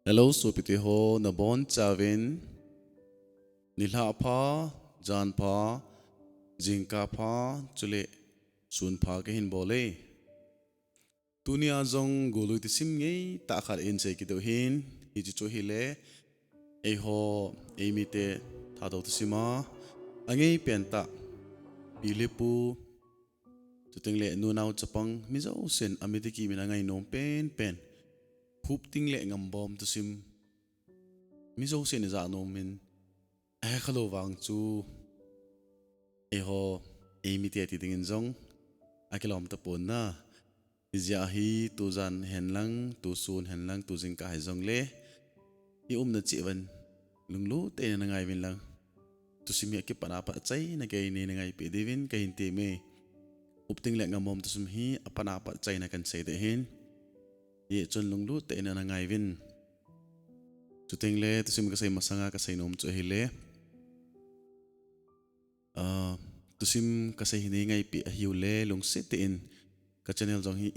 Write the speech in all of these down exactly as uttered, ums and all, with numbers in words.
Hello, sopite ho, nabonchauvin nilhah pha, jan pha, jingkah pha, chule sun pha kahin bol e. Tunia jong golui thusim ngeitah khat hin sei kit u hin, hiche chu ahile, eiho, eimite Thadou thusim a angei pentah, pi le pu, chuteng le nu nao chapang, mi jousen amite kimin angainom penpen, Hupting le Ngambom thusim, mi jousen ijah nomin, ahekhalou vang chu, eiho, eimite ti dingin jong akilom tapon na. Hijeh a hi tujan hen lang, tusun hen lang, tujingkah hijongle, iumna cheh uvin, lunglut tah in ana ngai uvin lang, thusim hi akipatna pat achaina gei neina ngaipi diuvin kahin temme. Hupting le Ngambom thusim hi apatna pat achaina kahin sei ding ahin, hijeh chun lunglut tah in ana ngai uvin. Chuteng le thusim kasei masanga kasei nom chu ahile, ah, thusim kasei hi neingaipi ahiu le, lungset tah in ka channel jong hi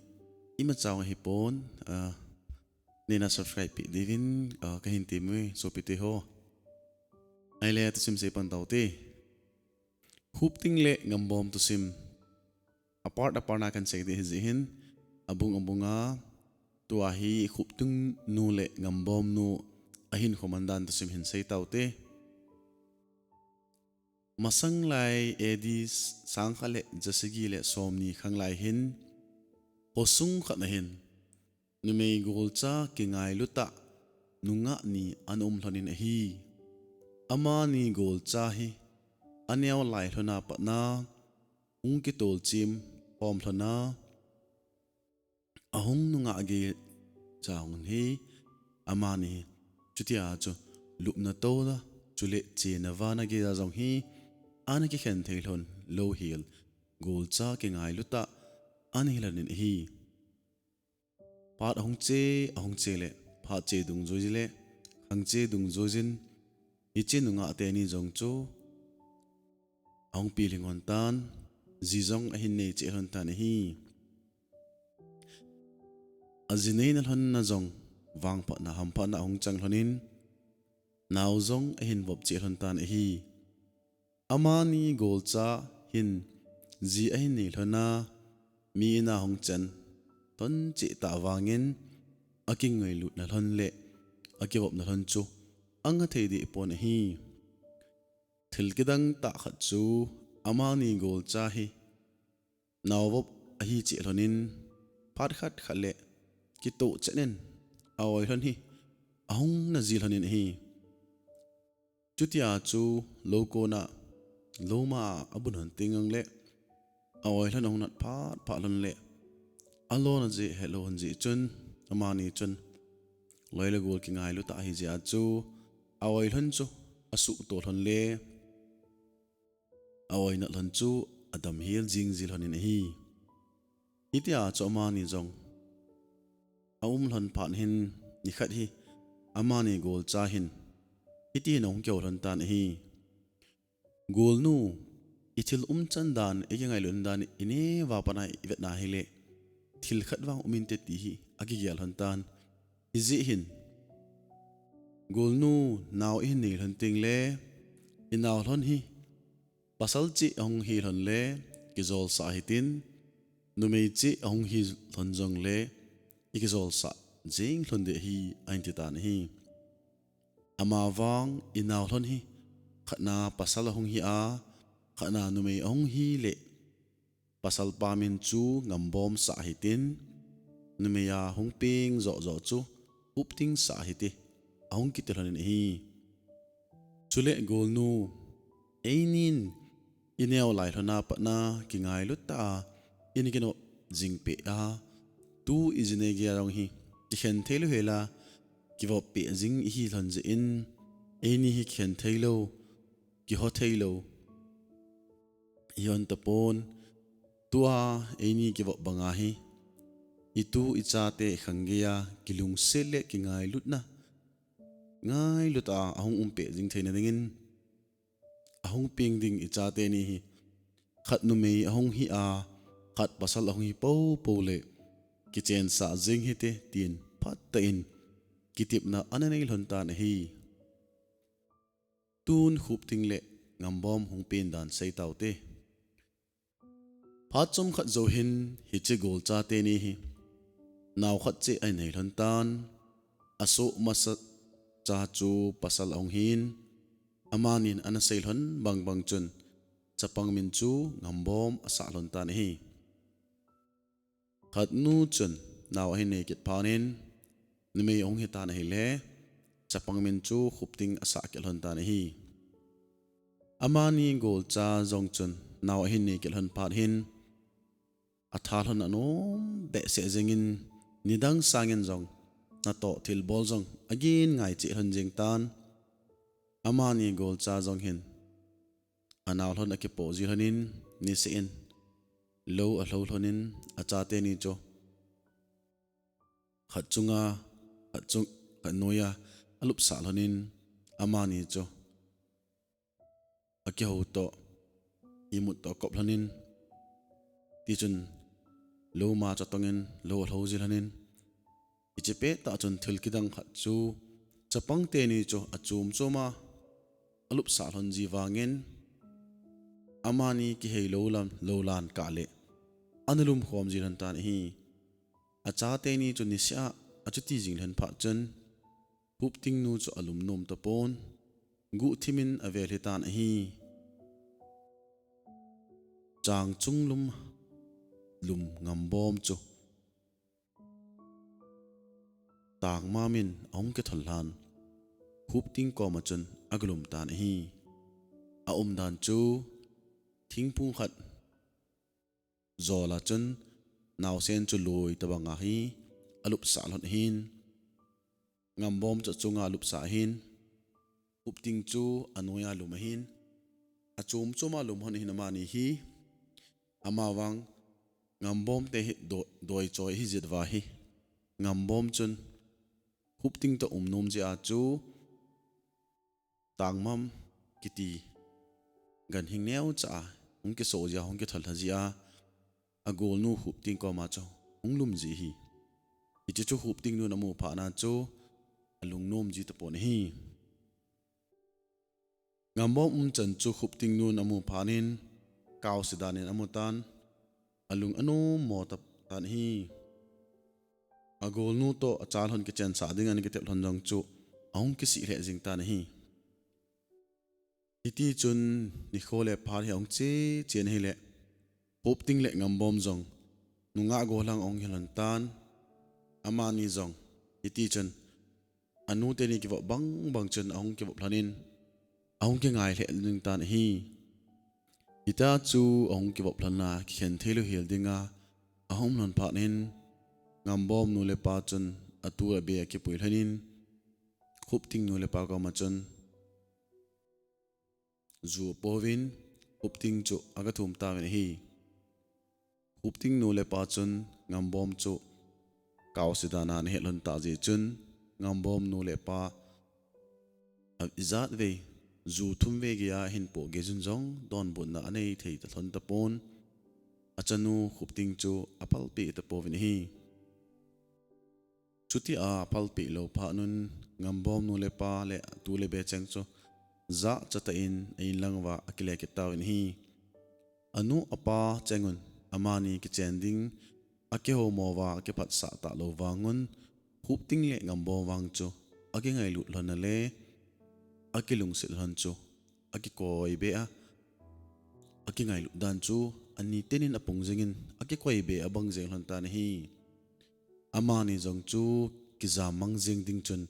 imacha ahipon, ah, neina subscribe pi diuvin, ah, kahin temme, sopite ho. Ahile thusim sei pan taute. Hupting le Ngambom thusim, apart apartna kahin sei ding ahijeh hin, abung abunga, tua hi Hupting nu le Ngambom nu ahinkho man dan thusim hin sei taute. Masanglai A D sangkhat le jasagi le somni khanglai hin, khosung khatna hin, numei golcha kingailu tah nungah ni ana um lhonin ahi. Amani golcha hi aneo lai lhona patna hung kitolchim khom lhona, ahung nungah gei cha hung hi, amani hi chutia chu lupna touna, chule chena vana geija jong hi ana kikhen thei lhon lou hel, golcha kingailu tah ana hi lhonin ahi. Phat ahung che, ahung che le, phat che dungjui le, khang che dungjui jin, hiche nungah teni jong chu ahung pilhing lhon tan, ji jong ahin nei cheh lhon tan ahi. Aji neina lhonna jong vangphatna, hamphatna ahung chang lhonin, nao jong ahin vop cheh lhon tan ahi. Amani golcha hin ji ahin nei lhona, mi ina hung chen lhon cheh tah vangin, akingailutna lhon le akivopna lhon chu anga thei deh pon ahi. Thil kidang tah khat chu, amani golcha hi naovop ahi cheh lhonin, phat khat khat le kitoh chet in, a-oi lhon hi ahung naji lhonin ahi. Chutia chu lou kona, lou ma a abun lhon teng jongle, a-oi lhon ahung nat phat phat lhon le, alona jeh helou lhon jeh chun, amani chun loi le gol kingailu tah ahi jeh a chu, a-oi lhon chu asuhto lhon le, a-oi nat lhon chu adam hel jing ji lhonin ahi. Hitia chu amani jong aum lhon phat hin, nikhat hi amani golcha hin hitin ahung kihou lhon tan ahi. Golnu, ithil umchan dan, ikingailut dan, ineo a pat a ivet na hile, thil khat vang um inte ti hi akigel lhon tan. Hijeh hin, golnu, nao ihin nei lhon tengle, inao lhon hi pasal cheh ahung hi lhon le, kijolsah hitin, numei cheh ahung hi lhon jongle, ikijolsah jeng lhon ding ahi, ahin ti tan ahi. Amavang inao lhon hi, khatna pasal ahung hi a, khatna numei ahung hi le, pasal pa min chu Ngambomsah hitin, numei a hung peng joh joh chu Huptingsah hite, ahung kiti lhonin ahi. Chule golnu, einin ineo lai lhona patna kingailut tah a ina kinop jing peh a, tu ijinei geiya jong hi kikhen theilou hela, kivop peh jing ihi lhon jeh in, eini hi kikhen theilou, kiho theilou ihon tapon. Tua eini kivop banga hi itu ichate khang geiya kilungset le kingailutna, ngailut a ahung um peh jing theina dingin, ahung peng ding ichate ni hi, khat numei ahung hi a, khat pasal ahung hi poupou le, kichensah jeng hite, tin phatah in kitepna ana nei lhon tan ahi. Tun Khupting le Ngambom hung pen dan sei taute. Phat chomkhat jou hin hiche golcha teni hi nao khat cheh ahin nei lhon tan, asoh masa cha chu pasal ahung hin, amanin ana sei lhon bang bang chun chapang min chu Ngambom asah lhon tan ahi. Khat nu chun nao ahin nei kit phat in numei ahung hi tan ahile, chapang min chu Khupting asah kit lhon tan ahi. Amani golcha jong chun nao ahin nei kit lhon phat hin, atha lhon anom behseh jengin, nidang sangin jong natoh thilbol jong agin ngai cheh lhon jeng tan. Amani golcha jong hin anao lhon akipoh ji lhonin, niseh in lou alhou lhonin, achateni chu khat chunga khat chung, khat noiya alupsah lhonin, amani chu akihou toh, imut toh akop lhonin, tichun lou ma chu atongin lou alhou ji lhonin, hiche pettah chun thil kidang khat chu chapang teni chu achom choma alupsah lhon ji vangin, amani kihei lou lam lou lan kah le ana lumkhom ji lhon tan ahi. Achateni chu niseh a achuti jing lhon phat chun, Khupting nu chu alum nom tapon, guhthimin avel hi tan ahi. Changchung lum, lum Ngambom chu tangmam in ahung kithol lhan, Khupting koma chun agalum tan ahi. Aumdan chu thingphung khat jola chun naosen chu loi tabanga hi alupsah lhon ahin, Ngambom chu achunga alupsah ahin, Khupting chu anoiya alum ahin, achom choma alum lhon ahin amani hi. Amavang Ngambom te hi do-, doi choi ahi jeh uva hi, Ngambom chun Khupting toh um nom jeh a chu tangmam kiti ganhing neocha a hung kisoh jia, hung kithol lha jia, agolnu Khupting koma chu hung lum ji ahi. Hiche chu Khupting nun amu phat na chu alung nom ji tapon ahi. Ngambom umchan chu Khupting nun amu phat in, kaose dan in amu tan, alung anom mo tah tan ahi. Agolnu toh achalhon kichensah ding ana kitep lhon jong chu ahung kisih lheh jing tan ahi. Hitichun nikho le phat hi ahung che chen ahile, Khupting le Ngambom jong nungah gollhang ahung hi lhon tan, amani jong hitichun anu teni kivop bang bang chun ahung kivop lhon in, ahung kingai lheh jing tan ahi. Hitia chu ahung kivop lhon a kikhen thei lou hel dinga ahung um lhon phat in, Ngambom nu le pa chun atu le be akipui lhon in, Khupting nu le pa koma chun ju apouvin, Khupting chu agathum tauvin ahi. Khupting nu le pa chun Ngambom chu kaose dan a ana het lhon tah jeh chun, Ngambom nu le pa a ijat vei, ju thum vei geiya ahin pohgei jun jong donbutna anei thei ta lhon tapon, achanu Khupting chu apalpeh tapouvin ahi. Chutia apalpeh lou phat un, Ngambom nu le pa le atu le be cheng chu jachat tah in a-in lang uva akile kit tauvin ahi. Anu apa cheng un amani kichen ding akihoumo uva akiphatsah talou vang un, Khupting le Ngambom vang chu akingailut lhon a le akilungset lhon chu akikoi be a, akingailut dan chu ani tenin apung jengin akikoi be abang jeng lhon tan ahi. Amani jong chu kijam mang jeng ding chun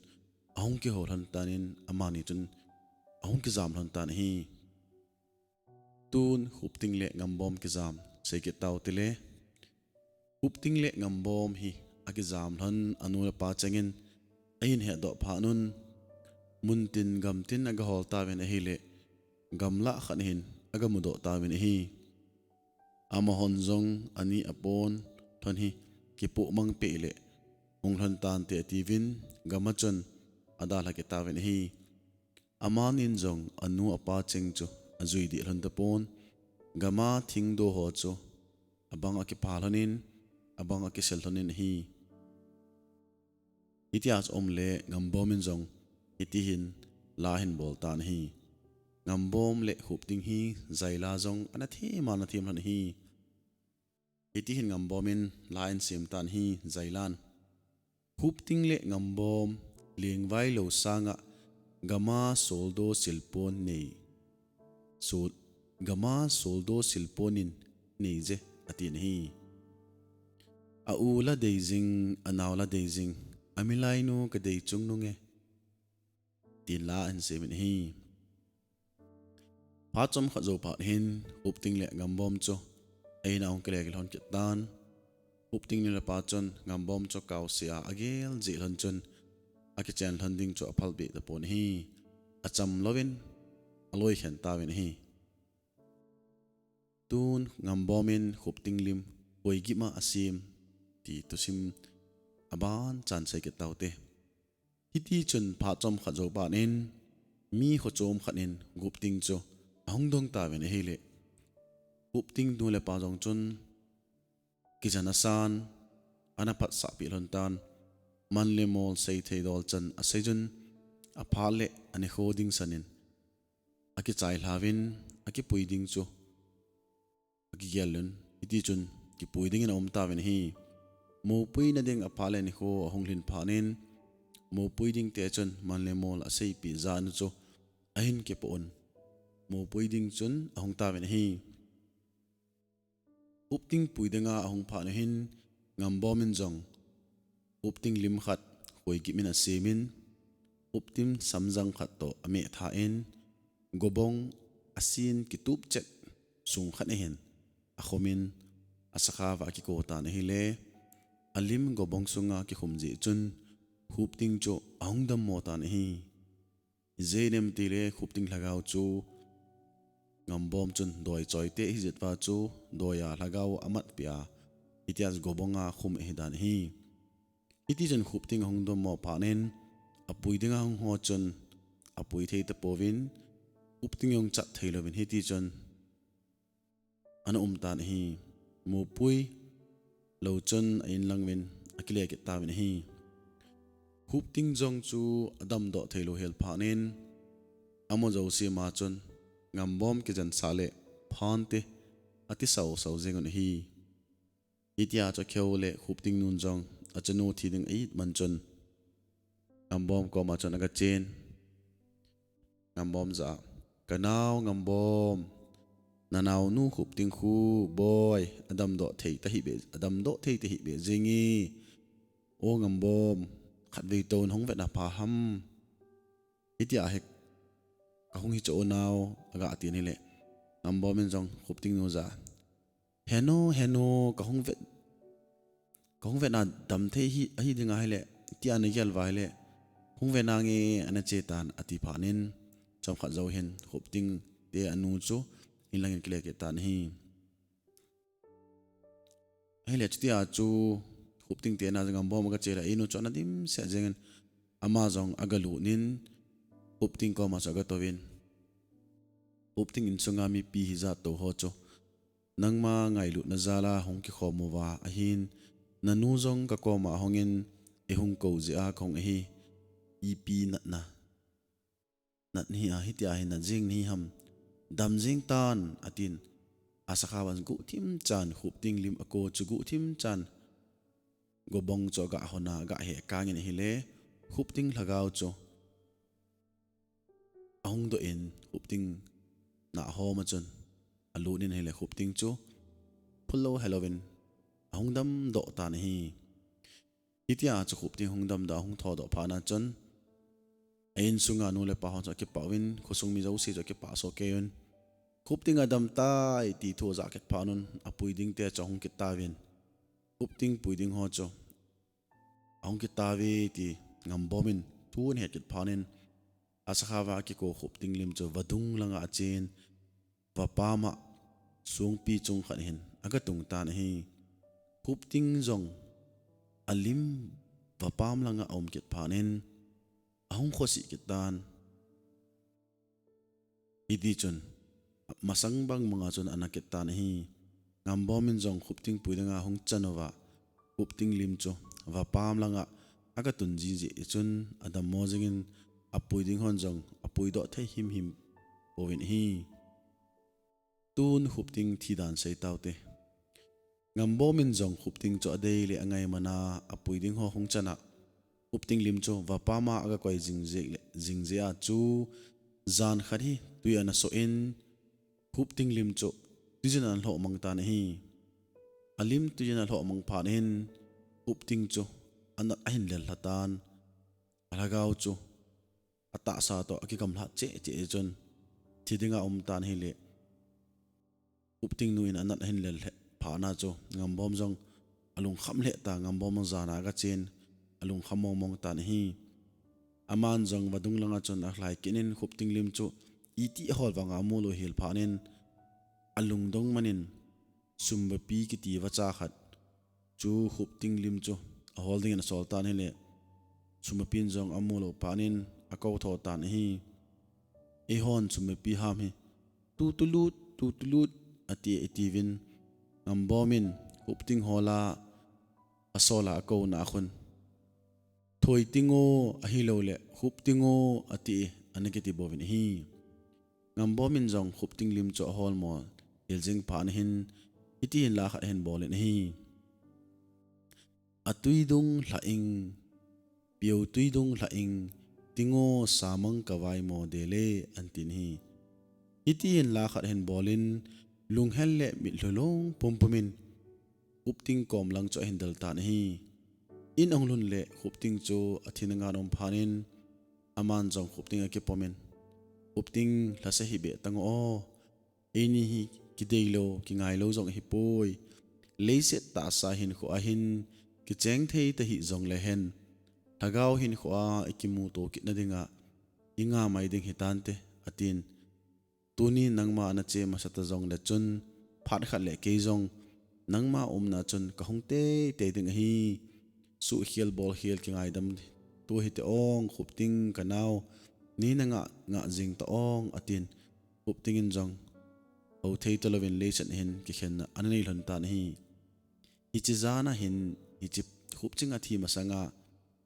ahung kihou lhon tan in, amani chun ahung kijam lhon tan ahi. Tun Khupting le Ngambom kijam sei kit tau tile. Khupting le Ngambom hi akijam lhon anu le apa chengin ahin hetdoh phat un, muntin gamtin agahol tauvin ahile, gamlah khat hin agamudoh tauvin ahi. Amahon jong ani apon lhon hi kipoh mang peh le hung lhon tante atiuvin, gam a chun adalha kit tauvin ahi. Amanin jong anu apa cheng chu ajui deh lhon tapon, gam a thingdo ho chu abang akipha lhon in, abang akisel lhon in ahi. Hitia chu aum le Ngambom in jong hiti hin la ahin bol tan ahi. Ngambom le Khupting hi jaila jong ana them a ana them lhon ahi. Hiti hin Ngambom in la ahin sem tan ahi, jailan. Khupting le Ngambom lengvai lou sanga gama soldo silpon nei. Sol, gama soldo silpon in nei je, atin ahi. A u la dei jing, a nao la dei jing, a milainu ka dei chung nunge, tin la ahin sem in ahi. Phat chomkhat jou phat hin Khupting le Ngambom chu a in a hung kile kit lhon kit tan. Khupting nu le pa chun Ngambom chu kaose a agel jeh lhon chun akichen lhon ding chu aphalbe tapon ahi. Acham louvin aloi khen tauvin ahi. Tun Ngambom in Khupting lim koi gima asem ti thusim aban chan sei kit taute. Hiti chun phat chomkhat jou phat in mi kho chom khat in Khupting chu ahung dong tauvin ahile, Khupting nu le pa jong chun kijan asan, ana phatsah peh lhon tan, man le mol sei thei dol chan asei jun, aphat le anikho ding san in akichai lhauvin, akipui ding chu akigel un. Hiti chun kipui dingin aum tauvin ahi. Mopuina ding aphat le nikho ahung lhin phat in, mopui ding te chun man le mol aseipeh jat nu chu ahin kipoh un, mopui ding chun ahung tauvin ahi. Khupting pui dinga ahung phat nu hin Ngambom in jong Khupting lim khat koi gim in asem in, Khupting samjang khat toh ameh tha in, gobong asin kitup chet sung khat ahin akhum in, asakhao a akiko tan ahile, alim gobong sunga akikhum jeh chun Khupting chu ahung dammo tan ahi. Ijeh inem itile Khupting lhagao chu Ngambom chun doi choi te ahi jeh uva chu doi a lhagao amat peh a, hitia chu gobong a khum ahi dan ahi. Hiti chun Khupting ahung dammo phat in, apui dinga hung ho chun apui thei tapouvin, Khupting jong chat thei louvin hiti chun ana um tan ahi. Mopui lou chun a in lang uvin akile kit tauvin ahi. Khupting jong chu adamdoh thei lou hel phat in, amajouse ma chun Ngambom kijen sah le phante ati sau sau jeng un ahi. Hitia chu akheu le Khupting nun jong achanu thi ding a it man chun Ngambom koma chun aga chen. Ngambom jah a, "Ka nao Ngambom, na naonu Khupting khu, boi, adamdoh thei tahih beh, adamdoh thei tahih beh jenge. O Ngambom, khatvei tou nahung vet na pha ham?" Hitia hi, "Kahung hi chu o nao," aga tin ahile, Ngambom in jong Khupting nu jah a, "He nu, he nu, kahung vet, kahung vet na dam thei hi, ahi ding ahile, tia nagel uva ahile, hung ve nange, ana che tan," ati phat in, chomkhat jou hin Khupting te anu chu in lang in akile kit tan ahi. Ahile chutia chu Khupting te ina Ngambom aga che le, a inu chu ana dimset jeng in, ama jong aga lut in, Khupting koma chu aga touvin, "Khupting, insunga mipi hijat tou ho chu nangma ngailutna jal a hung kikhom uva ahin, nanu jong ka koma ahung in, eihung kou jeh a kahung ahi, ipi natna nat nahi a, hitia hi nat jeng nahi ham, dam jeng tan," atin. Asakhao a guhthim chan Khupting lim ako chu guhthim chan gobong chu aga hon a, aga he kang in ahile, Khupting lhagao chu ahung doh in Khupting nah hom a chun alut in ahile, Khupting chu phulou helouvin ahung damdoh tan ahi. Hitia chu Khupting hung damdoh, ahung thodoh phat na chun, a insunga nu le pa ho chu akipah uvin, khosung mi jouse chu akipah soh kei un. Khupting adam tai ti thu ajah kit phat un, apui ding te chu ahung kit tauvin, Khupting pui ding ho chu ahung kit tauve ti Ngambom in thu ahet kit phat in, asakhao a akiko Khupting lim chu vadung langa achen, vapam a songpi chung khat hin aga tung tan ahi. Khupting jong alim vapam langa aum kit phat in, ahung khosih kit tan. Hiti chun, masang bang manga chun ana kit tan ahi. Ngambom in jong Khupting pui dinga ahung chan uva, Khupting lim chu vapam langa akatun jiji chun adammo jingin apui ding hon jong apuidoh thei himhim pouvin ahi. Tun Khupting thidan seitaute. Ngambom in jong Khupting chu adei le angaimana apui ding ho hung chana, Khupting lim chu vapama agakoi jing jeh le, jing jeh a chu jan khat hi tui ana soh in, Khupting lim chu tuijin ana lhoh mang tan ahi. Alim tuijin alhoh mang phat hin, Khupting chu anat ahin lel lha tan. Alhagao chu atahsa toh akigamlhat cheh cheh chun thi dinga um tan ahile, Khupting nu in anat ahin lel lheh phat na chu Ngambom jong alungkham lheh ta, Ngambom jong jana agachen, alungkham mong mong tan ahi. Aman jong vadung langa chun alhai kit in Khupting lim chu iti ahol vanga amu lou hel phat in, alungdong man in, sumbapi kiti vacha khat chu Khupting lim chu ahol dingin asol tan ahile, sumbapi in jong amu lou phat in akou tho tan ahi. Eihon sumbapi ham hi, tutulut, tutulut, ati, atiuvin, Ngambom in Khupting hola asola akouna a khun, Thoiting o, ahilou le Khupting o, ati, ana kiti bouvin ahi. Ngambom in jong Khupting lim chu ahol mo hel jing phat na hin, hiti hin la khat ahin bol in ahi. Atui dung lha ing, piotui dung lha ing, tingo samang kavai mo dele, antin ahi. Hiti hin la khat ahin bol in, lunghel le mitlhi lung pumpum in, Khupting kom lang chu ahin del tan ahi. In ahung lhun le Khupting chu athi na ngan um phat in, aman jong Khupting akipom in, Khupting, lhase hih beh tang o. Eini hi kidei lou, kingai lou jong ahipoi. Leiset tahsa hinkho a hin kicheng thei tahih jong le hen, lhagao hinkho a ikimuto kit na dinga inga mai ding hitante, atin. Tuni nangma ana che masa ta jong le chun, phat khat le kei jong nangma umna chun kahung teitei ding ahi. Suhkhel bolkhel kingaidam tou hite ong, Khupting kanao, nei na ngah ngah jing ta ong, atin. Khupting in jong hou thei talouvin leiset hin kikhenna ana nei lhon tan ahi. Hiche jan a hin, hiche Khupting athi masanga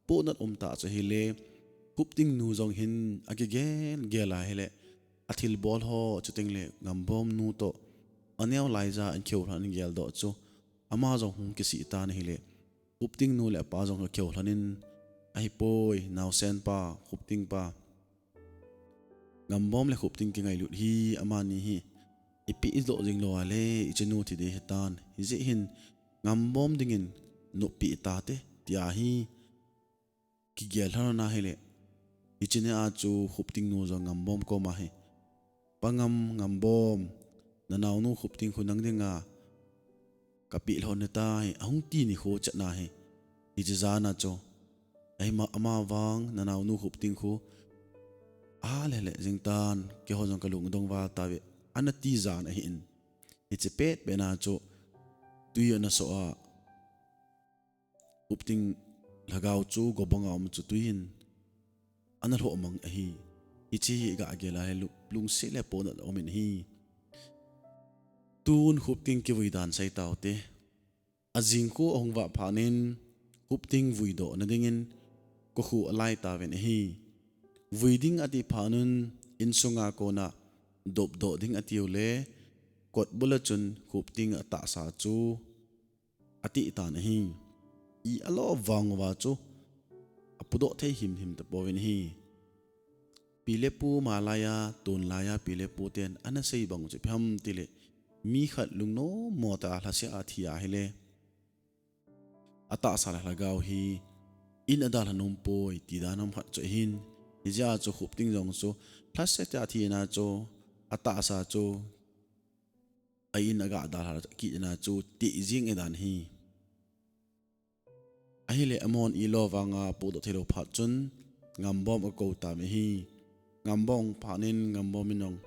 pohnat um tah chu ahile, Khupting nu jong hin akigel gel a ahile, athilbol ho chuteng le Ngambom nu toh aneo laija ahin kihou lhon gel doh chu ama jong hung kisih tan ahile, Khupting nu le apa jong akihou lhon in, ahipoi, naosen pa, Khupting pa, Ngambom le Khupting kingailut hi, amani hi ipi idoh jing lou a le, hiche nu thi ding hitan, hijeh hin Ngambom dingin noppi tate, tia hi kigel lhon ahile, hiche nia chu Khupting nu jong Ngambom koma hi, Pa Ngam, Ngambom, nanaonu Khupting khu nang dinga kapeh lhon ahitai, ahung ti nikho chetna hi. Hiche jan a chu, ahima, ama vang nanaonu Khupting khu alele jing tan, keiho jong kalungdong val tauve, ana ti jan ahin. Hiche petpet na chu tui ana soh a, Khupting lhagao chu gobang a um chu tui in ana lhoh mang ahi. Hiche hi gah gel a le lu-, lungset le pohnat aumin ahi. Tun Khupting kivui dan sei taute. Ajing khu ahung vah phat in Khupting vui doh na dingin kokhu alai tauvin ahi. Vui ding ati phat un insunga kona dopdoh ding atiu le, kot bula chun Khupting atahsa chu atih tan ahi. I alo vang uva chu apudoh thei himhim tapouvin ahi. Pi le pu malaiya, tun laiya pi le pu ten ana sei bang chu ipi ham tile, mi khat lungnom mo tah a lhase a thi ahile, atahsa le lhagao hi in adalha nom poi ti dan ham khat chu ahin. Hijeh a chu Khupting jong chu lhase tah a thina chu atahsa chu a in aga dalha kit na chu tih jing ahi dan ahi. Ahile amahon ilo vanga pudoh theilou phat chun Ngambom akou tam ahi. Ngambom phat in Ngambom in jong,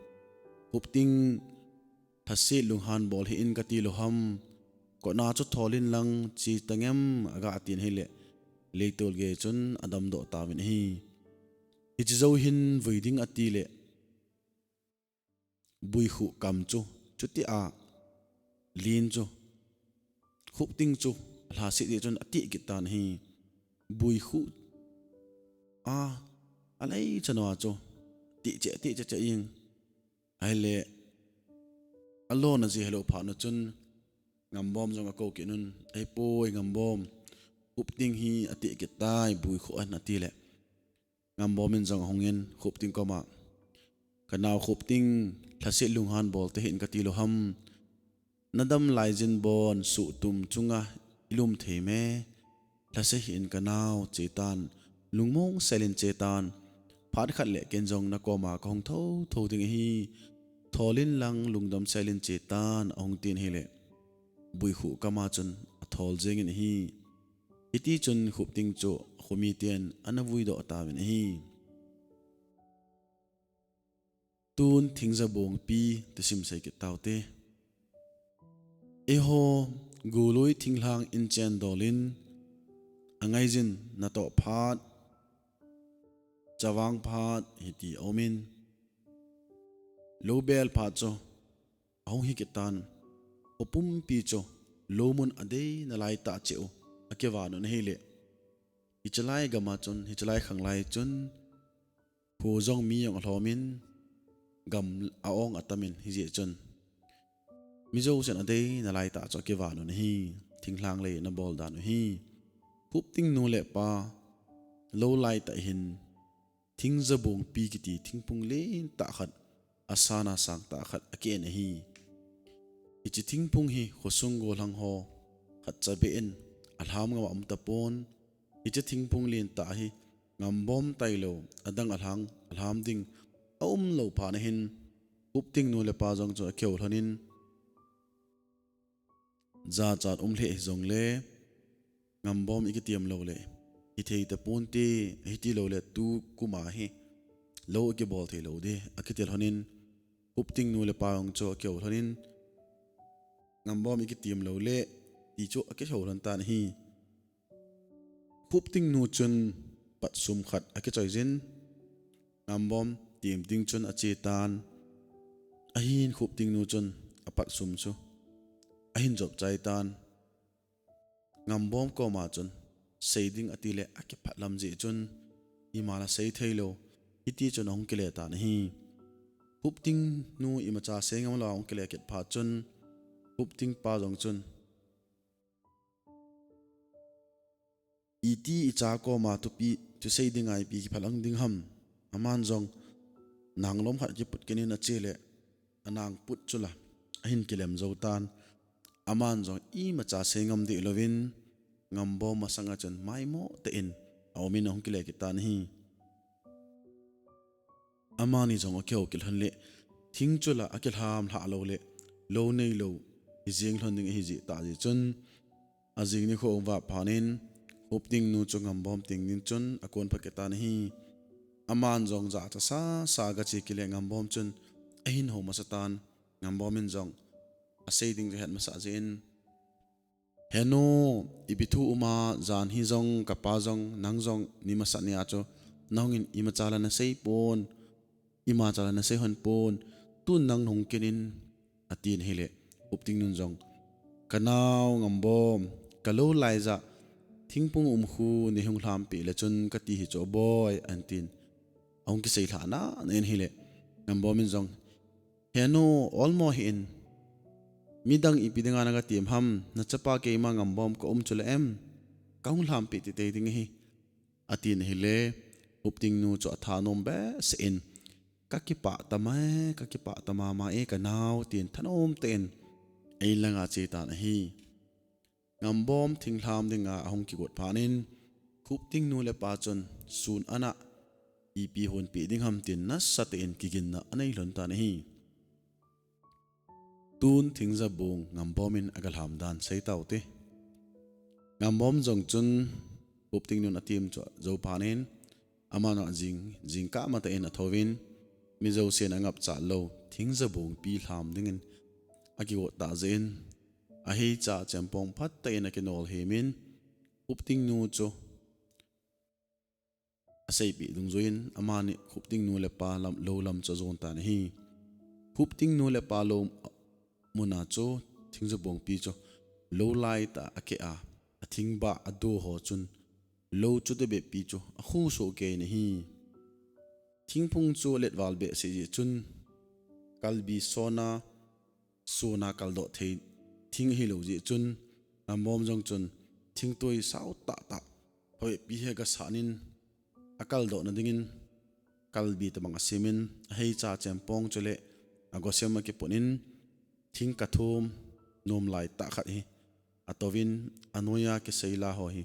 Khupting, lhaset lunghan bol hih in kati lou ham, kona chu thol in lang che tangem, aga tin ahile, leitol gei chun adamdoh tauvin ahi. Hiche jou hin vui ding ati le, buikhuh kam chu, chutia lin chu, Khupting chu alhaset jeh chun atih kit tan ahi. buikhuh a, alei chanu a chu tihcheh tihcheh cheh ing. Ahile, alona ji helou phat nu chun Ngambom jong akou kit un, "Ahipoi Ngambom, Khupting hi ateh kit tai, buikhuh ahin," ati le, Ngambom in jong ahung in Khupting koma, "Kanao Khupting, lhaset lunghan bol tahih in kati lou ham? Nadam lai jin bon suhtum chunga ilum thei me? Lhaset hih in kanao, chetan, lungmong sel in chetan, phat khat le ken jong nakoma kahung thotho ding ahi, thol in lang lungdam sel in chetan," ahung tin ahile, buikhuh kama chun athol jeng in ahi. Hiti chun Khupting chu khomi ten ana vui doh tauvin ahi. Tun Thingjabongpi ti sim sei kit taute. Eiho Golui thinglhang in chen dol in, angai jin natoh phat, chavang phat hiti aum in, lou bel phat chu ahung hi kit tan, khopumpi chu lou mun adei nalai tah cheh u akivan un ahile, hichelai gam a chun, hichelai khang lai chun, kho jong mi jong alhom in, gam a-ong atam in, hijeh chun mi jousen adei nalai tah chu akivan un ahi. Thinglhang lei in abol dan u hi. Khupting nu le pa lou lai tah hin Thingjabongpi kiti thingphung lentah khat, asan asang tah khat akihen ahi. Hiche thingphung hi khosung gollhang ho khatcha beh in alham ngam a um tapon, hiche thingphung lentah hi Ngambom tailou adang alhang, alham ding aum lou phat na hin, Khupting nu le pa jong chu akihou lhon in, jachat um lheh hijongle, Ngambom ikitiem lou le hithei taponte, hiti lou le tu kum a hi lou akibol thei lou ding akiti lhon in, Khupting nu le pa jong chu akihou lhon in, Ngambom ikitiem lou le ti chu akihou lhon tan ahi. Khupting nu chun pat sum khat akichoi jin, Ngambom tiem ding chun ache tan. Ahin Khupting nu chun apat sum chu ahin jop chai tan. Ngambom koma chun sei ding ati le akiphat lam jeh chun ima la sei thei lou, hiti chun ahung kile tan ahi. Khupting nu imacha sei ngam lou a ahung kile kit phat chun Khupting pa jong chun, "Iti icha koma thupi, thusei dinga ipi kiphalang ding ham?" Aman jong nang lom khat kiput kit in ache le, anang put chu la ahin kilem jou tan. Aman jong imacha sei ngam deh louvin, Ngambom masanga chun maimo tah in aum in ahung kile kit tan ahi. Amani jong akihou kit lhon le, thing chu la akilham lhah lou le, lou neilou hijeng lhon ding ahi jeh tah jeh chun, ajing nikho ahung vah phat in, Khupting nu chu Ngambom teng ding chun akon pha kit tan ahi. Aman jong jachat sasa agache kit le Ngambom chun ahin hou masa tan. Ngambom in jong asei ding chu ahet masa jeh in, "Henu, ipi thu um a, jan hi jong kapa jong, nang jong, ni masa ni a chu nahung in imacha la nasei pon, imacha la nasei lhon pon, tun nang nahung kit in," atin ahile, Khupting nun jong, "Kanao Ngambom, kalou lai jah thingphung um khu neihung lhampeh le chun kati hi chu aboi," ahin tin, ahung kisei lhah nana in ahile, Ngambom in jong, "Henu, olmo hih in. Midang ipi dinga naga tiem ham, nachapa keima Ngambom ka um chu la em? Kahung lhampeh teitei ding ahi," atin ahile, Khupting nu chu athanom behseh in, "Kakipah tama e, kakipah tamama e kanao," tin thanom tah in eilang a ache tan ahi. Ngambom thinglham dinga ahung kigot phat in, Khupting nu le pa chun sun ana ipi honpeh ding ham tin nasatah in kiginna anei lhon tan ahi. Tun Thingjabong Ngambom in aga lham dan sei taute. Ngambom jong chun Khupting nun atiem chu ajou phat in, aman jong jing, jingkah matah in athouvin, mi jousen angapcha lou Thingjabongpi lham dingin akigot tah jeh in, ahei cha chempong phatah in akinol hemin, Khupting nu chu aseipeh dungjuiyin, amani Khupting nu le pa lam, lou lam chu ajon tan ahi. Khupting nu le pa lou muna chu Thingjabongpi chu lou laitah a akeh a, athing bah ado ho chun lou chuti bep pi chu akhu soh kei in ahi. Thingphung chu alet val behseh jeh chun, kalbi sona, sona kaldoh thei thing ahilou jeh chun, Ngambom jong chun thingtui sao tahtah, phabep pi hi agasan in, akaldoh na dingin, kalbi tabang asemin, ahei cha chempong chule agosem akipun in, thing kathum, nom lai tah khat hi atouvin, anoiya kisei la ho hi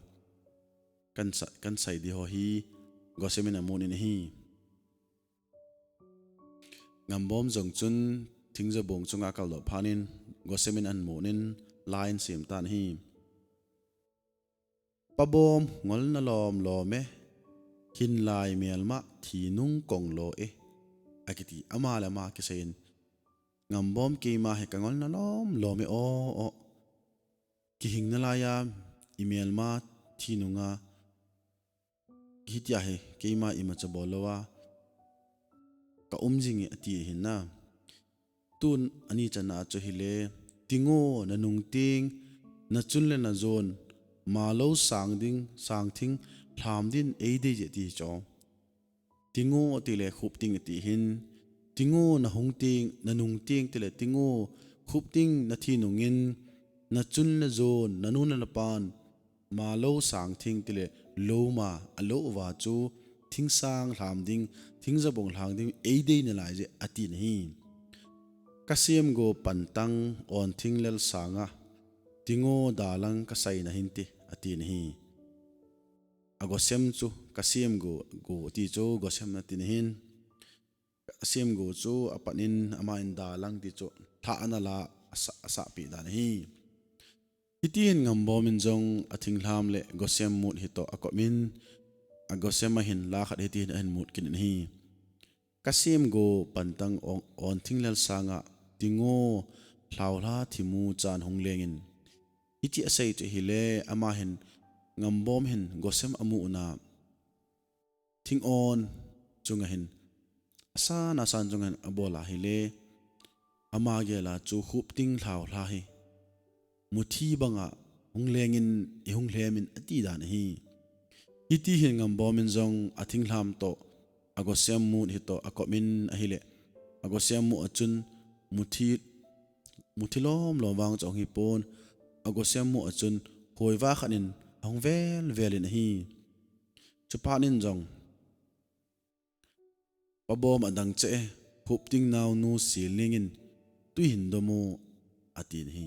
kan sa-, kan sai di ho hi gosem in amun in ahi. Ngambom jong chun thingja bong chunga akaldoh phat in gosem in ahin mun in la ahin sem tan ahi. Pabom ngolna lom lom e, hinlai melma thi nung kong lo e, akiti ama le ama kisei in, Ngambom keima hi kangolna lom lom e o, o. Kihing nalaiya imelma thi nunga hitia hi keima imacha bol louva kaum jing e ati ahin na. Tun ani channa chu hile, tingo nanung teng, nachun le najon, malou sang ding, sang thing, lham din eidei je ti chu. Tingo tile khupting ati hin, tingo nahung teng, nanung teng tile tingo khupting nathi nungin, nachun le jon, nanu le napan, malou sang thing tile lou ma, alou uva chu, thing sang lham ding, thing jabong lhang ding, eidei nalai je ati nahi. Kasem go pantang on thing lel sanga, tingo dalang kasai nahin ti, ati nahi. Agosem chu, kasem go, go ti chu, gosem nati nahin. Asem go chu apat in ama in dalang ti chu lha ana la asa, asahpi dan ahi. Hiti hin Ngambom in jong athing lham le gosem mut hitoh akop in agosem ahin la khat hiti hin ahin mut kit in ahi. Kasem go pantang on, on thing lel sanga tingo lhaulha thimu chan hung lengin. Hiti asei chu hile ama hin Ngambom hin gosem amu na thing on chunga hin asan asan chunga hin abol ahile ama gel a chu khupting lhaulha hi muthi banga hung lengin ihung lhem in ati dan ahi. Hiti hin Ngambom in jong athing lham toh agosem mut hitoh akop in ahile agosem mut achun muthi, muthi lom lom vang chu ahung hipon agosem mut achun hoiva khat in ahung vel vel in ahi. Chuphat in jong, Pabom adang cheh e, khupting naonu sil ning in tui hin dom o, ati nahi.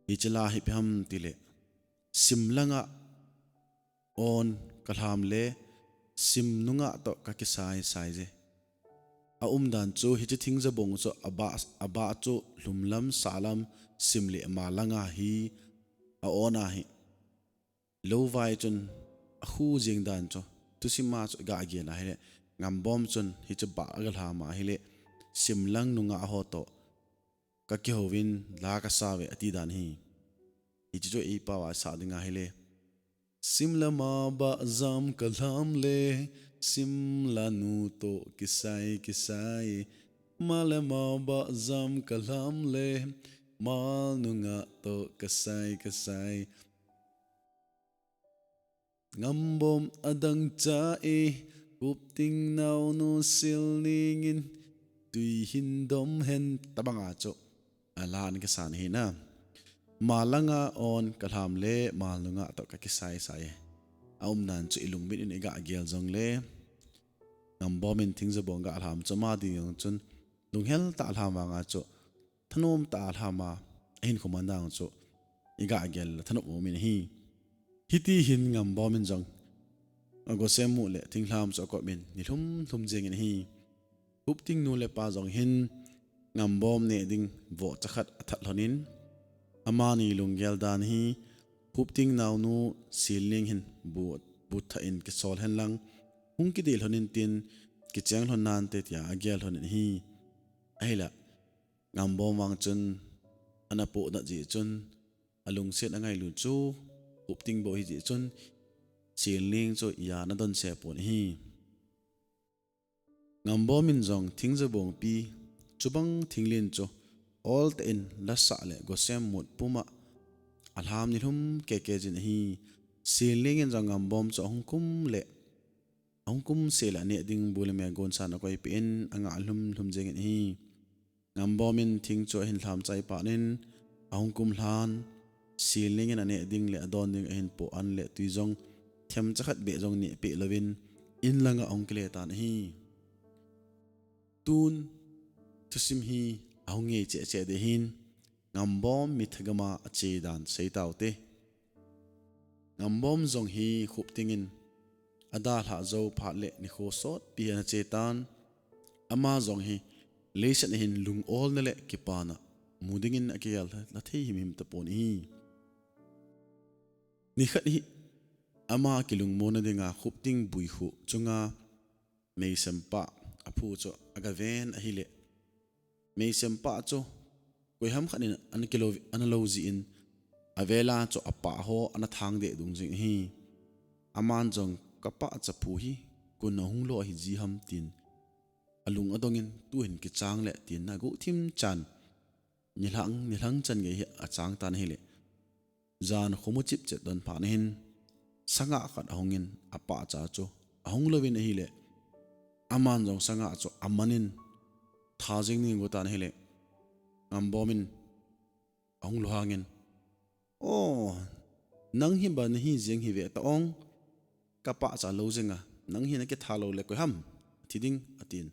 Hiche la hi ipi ham tile, sim langa on kalham le sim nunga toh kakisai sai je. Aumdan chu hiche thing jabong chu abah, abah chu lhumlam, sahlam, sim le ma langa hi a-on ahi. Lou vai chun akhu jing dan chu, thusim a chu iga gel ahile, Ngambom chun hiche bah aga lham ahile, sim lang nunga ho toh kakihouvin la kasa uve ati dan ahi. Hiche chu eipao a sah ding ahile, sim le ma bah jam kalham le, sim lanu toh kisai kisai. Ma le ma bah jam kalham le, mal nunga toh kasai kasai. Ngambom adang cheh e, khupting naonu sil ning in tui hin dom hen, tabanga chu alan kisan hi na. Ma langa on kalham le, mal nunga toh kakisai sai e. Aumdan chu ilungmin in iga gel jongle, Ngambom in thing jabong ga lham chu ama ding jong chun lunghel tah a lham vanga chu thanom tah a lham a, ahinkho man dan chu iga gel le thanom um in ahi. Hiti hin Ngambom in jong agosem mut le thing lham chu akop in nilhum lhum jeng in ahi. Khupting nu le pa jong hin Ngambom neh ding vohcha khat athat lhon in, amani lunggel dan hi khupting naonu sil ning hin bu, bu thah in kisol hen lang, hung kidei lhon in tin, kicheng lhon nante tia agel lhon in ahi. Ahile, Ngambom vang chun ana poh nat jeh chun, alungset angailut chu khupting bou ahi jeh chun, sil ning chu ija ana donse pon ahi. Ngambom in jong thing jabong pi, chubang thinglen chu ol tah in lasah le gosem mut puma alham nilhum keke jin ahi. Silneng in jong Ngambom chu ahung kum le, ahung kum seh le aneh ding bu le me gonsan akoipeh in angah lhum lhum jeng in ahi. Ngambom in thing chu ahin lham chai phat in ahung kum lhan, Silneng in aneh ding le adon ding ahin poh an le tui jong themcha khat beh jong nehpeh louvin in langa ahung kile tan ahi. Tun thusim hi ahung ngei cheh cheh ding ahin, Ngambom mitha gam a ache dan sei taute. Ngambom jong hi Khupting in adalhah jou phat le nikho sotpi hi ana che tan, ama jong hi leiset a hin lung-olna le kipana mu dingin akigel lha thei himhim tapon ahi. Nikhat hi ama kilungmona dinga Khupting buikhuh chunga meisempah aphu chu agaven ahile, meisempah chu koiham khat in ana kilo, ana lo jeh in, avela chu apah ho ana thang deh dung jing ahi. Aman jong, "Kapahcha phu hi koin ahung lo ahi ji ham," tin alung adong in, "Tuhin kichang le," tin aguhthim chan, nilhang, nilhang chan gei hi achang tan ahile, jan khomu chipchet don phat in hin, sanga khat ahung in apahcha chu ahung louvin ahile, aman jong sanga chu aman in tha jing ding agot tan ahile, Ngambom in ahung lou hangin, "O, nang hi ba nahi jeng hi ve ta ong, kapahcha lo jeng a, nang hi nakitha lou le koiham athi ding," atin.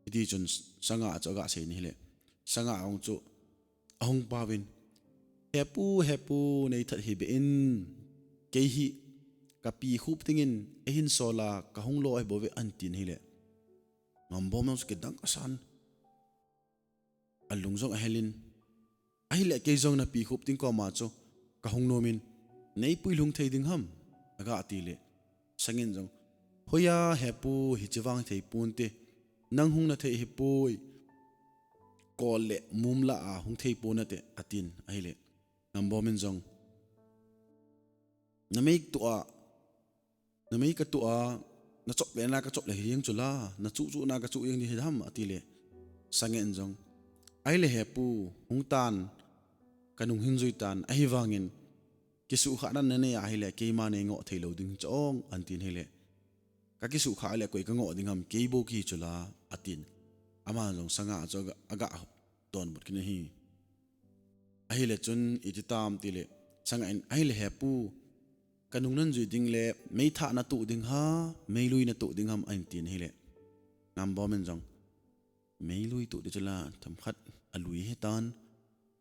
Hiti chun sanga chu agasei in ahile, sanga jong chu ahung paovin, "He pu, he pu, neithat hih beh in, kei hi kapi Khupting in eihin sol a kahung lo ahi bouve," ahin tin ahile, Ngambom jong chu kidang asan, alung jong ahel in, "Ahile kei jong napi Khupting koma chu kahung nom in, neipui lhung thei ding ham?" agah tile, sanga in jong, "Hoiya he pu, hiche vang thei ponte, nang hung nathei ahipoi, kol le mum lah a hung thei ponte," atin ahile, Ngambom in jong, "Namei tuh a, namei katuh a, nachop le na kachop le hi jeng chu la, nachuh chuh na kachuh jeng ding hi ham?" atile, sanga in jong, "Ahile he pu, hung tan, kanung hin jui tan, ahivangin kisuhkhahna nanei ahile keima neingoh thei lou ding chu ong," ahin tin ahile, "Kakisuhkhah le koi kangoh ding ham, kei bou kihi chu la," atin. Aman jong sanga chu aga, aga donbut kit in ahi. Ahile chun iti tam tile, sanga in, "Ahile he pu, kanung nan jui ding le meithah natuh ding ham, meilui natuh ding ham?" ahin tin ahile, Ngambom in jong, "Meilui tuh ding chu la, themkhat alui hitan,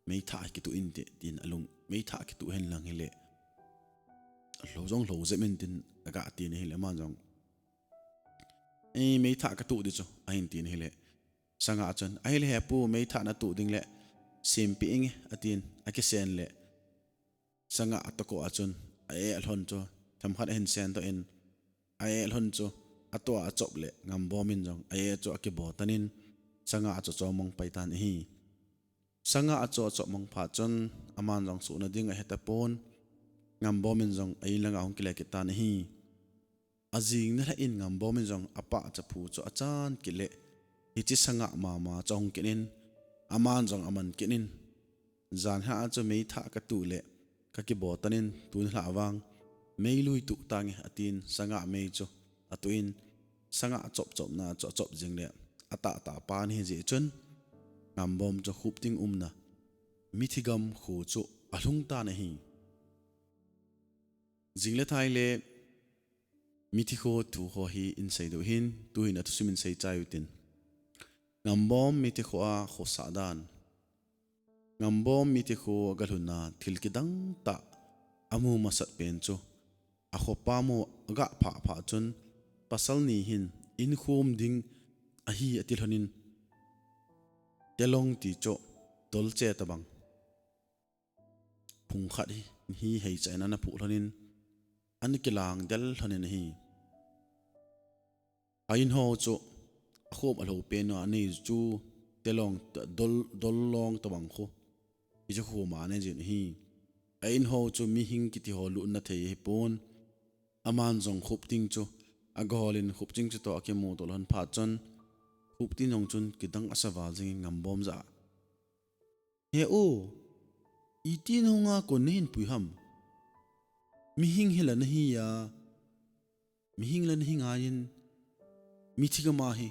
meithah kituh inte," tin alung, meithah kituh hen lang hile, alou jong lou jep in tin agah tin ahile, aman jong, "E, meithah katuh ding chu," ahin tin ahile, sanga chun, "Ahile he pu, meithah natuh ding le sempeh inge," atin, akisen le, sanga atoh ko a chun, a-eh lhon chu themkhat ahin sen toh in, a-eh lhon chu atoh a achop le, Ngambom in jong a-eh chu akibo tan in, sanga chu achom mang pai tan ahi. Sanga chu achop mang phat chun, aman jong suhna ding ahe tapon, Ngambom in jong a-in langa ahung kile kit tan ahi. Ajing nilhah in Ngambom in jong apahcha phu chu achan kit le, hiche sanga mama chu ahung kit in, aman jong aman kit in, "Janhi a chu meithah katuh le kakibo tan in, tuni lhah vang meilui tuh tange," atin, sanga mei chu atuh in, sanga chopchopna chu achop jing le, atahtah pa ahi jeh chun, Ngambom chu Khupting umna Mithigam kho chu alhung tan ahi. Jing le thai le Mithi kho thu ho hi in seidoh hin, tuhin athusim in seichai utin. Ngambom Mithi kho a khosah dan. Ngambom Mithi kho agalhun a thil kidang tah amu masat pen chu, akhopa mu agah phah phah chun, pasal ni hin in khom ding ahi ati lhon in, Telong ti chu dolche tabang phung khat hi, hi heicha in ana phuh lhon in, ana kilang del lhon in ahi. A-in ho chu akhom alou pen u anei chu Telong ta-, dol, dol long tabang kho, hichu kho ma anei jin ahi. A-in ho chu mihing kiti ho lutna thei ahipon, aman jong Khupting chu agahol in, Khupting chu toh akimuto lhon phat chun, Khupting jong chun kidang asa val jing in Ngambom jah a, "He u, iti nahung a kon nahin pui ham? Mihing hi la nahi a, mihing la nahi ngai in, mithi gam a hi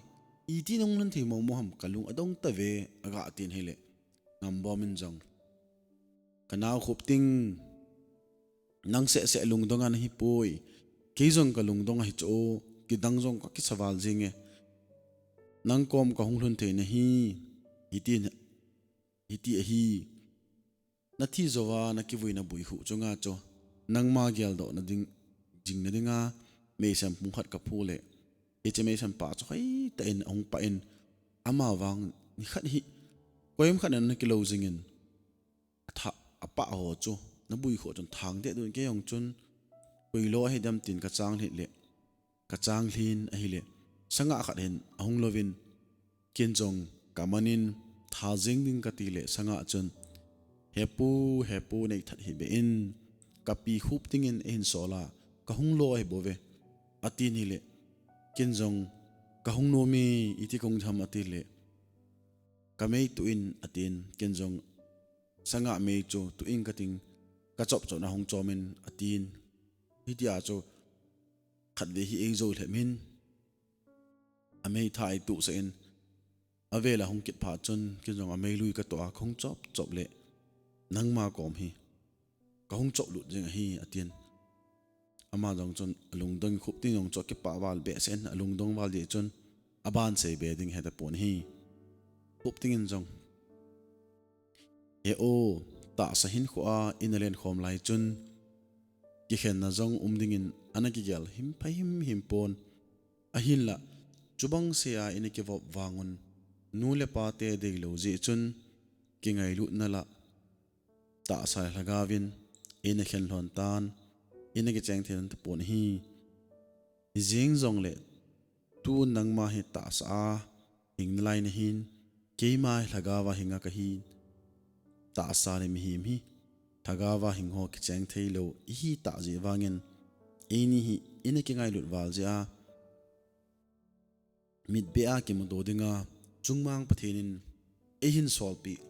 iti nahung lhun thei momo ham, kalung adong tave, aga tin ahile, Ngambom in jong, Ka nao Khupting, nang seh seh lungdong a nahi poi, kei jong kalungdong ahi chu, kidang jong kakisa val jing e. Nang kom kahung lhun thei nahi, hiti, hiti ahi. Nathi jouva nakivui nabui khu chunga chu, nangma geldoh nading, jing nadinga, meisem pung khat kaphu le, hiche meisem pa chu hoitah in ahung pah in, ama vang nikhat hi, koima khat in nakilou jing in, atha, apah ho chu, nabui khu chun thang deh dun, kei jong chun, koi lo ahi dem tin kachang lhit le, kachang lhin ahile, sanga khat hin ahung louvin, ken jong kaman in, tha jeng ding kati le, sanga chun, He pu, he pu, nei that hih beh in, kapi Khupting in eihin sol a, kahung lo ahi bouve, atin ahile, ken jong, Kahung nom e, iti kahung tham, ati le, Kamei tuh in, atin, ken jong, sanga mei chu tuh in kating, kachop chop na hung chom in, atin. Hitia chu khatvei hi eijou lhep in, amei tha eituh sah in, avel a hung kit phat chun, ken jong amei lui katoh a kahung chop chop le, Nangma kom hi kahung chop lut jing ahi, atin. Ama jong chun alungdong, Khupting jong chu akipah val behseh in, alungdong val jeh chun, aban sei be ding heta pon ahi. Khupting in jong, He o, tahsa hinkho a ina len khom lai chun, kikhenna jong um dingin ana kigel himphai him him pon. Ahinla, chubang sea ina kivop vangun, nu le pa te deilou jeh chun, kingailutna la, tahsa le lhagaovin eina khen lhon tan, ina kicheng thei lhon tapon ahi. Hijeng jongle, tun nangma hi tahsa a hing nalai nahin, keima hi lhagaova hinga kahin, tahsa le mihem hi lhagaova hing ho kicheng theilou ihi tah jeh vangin, eini hi ina kingailut val jeh a, mitbeh a kimuto dinga, chungmang Pathen in eihin solpeh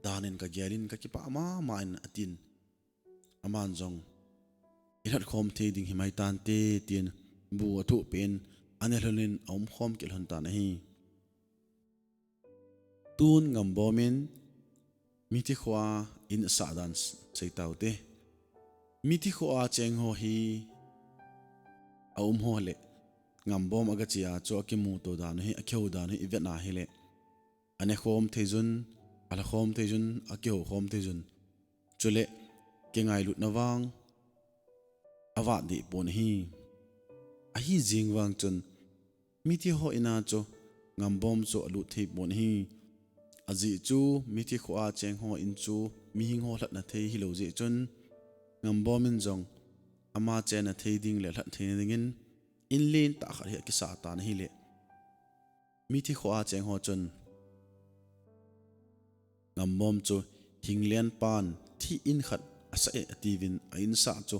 danin kagelin kakipah mama in, atin. Aman jong, Ilhat khom thei ding himai tante, tin bu athuh peh in, ana lhonin aum khom kit lhon tan ahi. Tun Ngambom in mithi khoa in asah dan seitaute. Mithi khoa cheng ho hi aum ho le, Ngambom agache a chu akimuto dan hi, akihou dan hi ivet na hile, ane khom theijun, alha khom theijun, akihou khom theijun. Chule, kingailutna vang avat deh pon ahi. Ahijeng vang chun, mithi ho ina chu Ngambom chu alut thei pon ahi. Ajeh chu mithi khoa cheng ho in chu mihing ho lhatna thei hilou jeh chun, Ngambom in jong ama chenna thei ding le lhat theina dingin in lentah khat hi akisah tan ahile, mithi khoa cheng ho chun, Ngambom chu hinglen pan thi in khat asah e atiuvin, a insah chu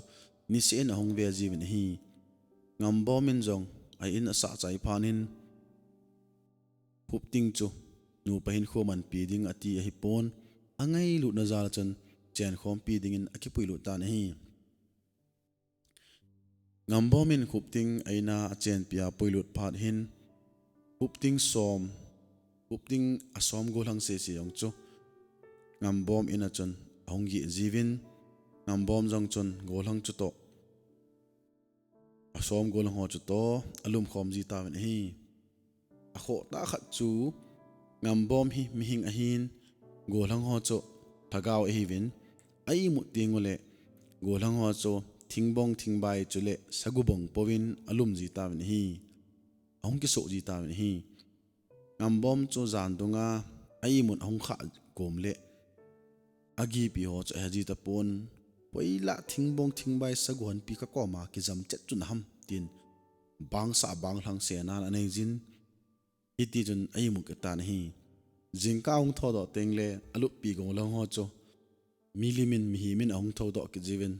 niseh in ahung ve jiuvin ahi. Ngambom in jong a in asah chai phat in, Khupting chu nupa hinkho manpi ding ati ahipon, angailutna jal chun chenkhompi dingin akipuilut tan ahi. Ngambom in Khupting a ina achenpi a puilut phat hin, Khupting som, Khupting asom gollhang sese jong chu Ngambom ina chun ahung geh jiuvin, Ngambom jong chun gollhang chutoh, asom gollhang ho chutoh alum khom ji tauvin ahi. Akhoh tah khat chu, Ngambom hi mihing ahin, gollhang ho chu lhagao ahiuvin, a imut tengule, gollhang ho chu thingbong thingbai chule sagubong pouvin alum ji tauvin ahi. Ahung kisoh ji tauvin ahi. Ngambom chu jan dunga a imut ahung khah kom le, agipi ho chu ahe ji tapon, poilah thingbong thingbai sagu honpi kakoma kijam chet chu naham, tin bangsah banglhang sena anei jin, hitichun a imut kit tan ahi. Jingkah ahung thoudoh tengle, aluppi gollhang ho chu milim in mihem in ahung thoudoh kit jiuvin,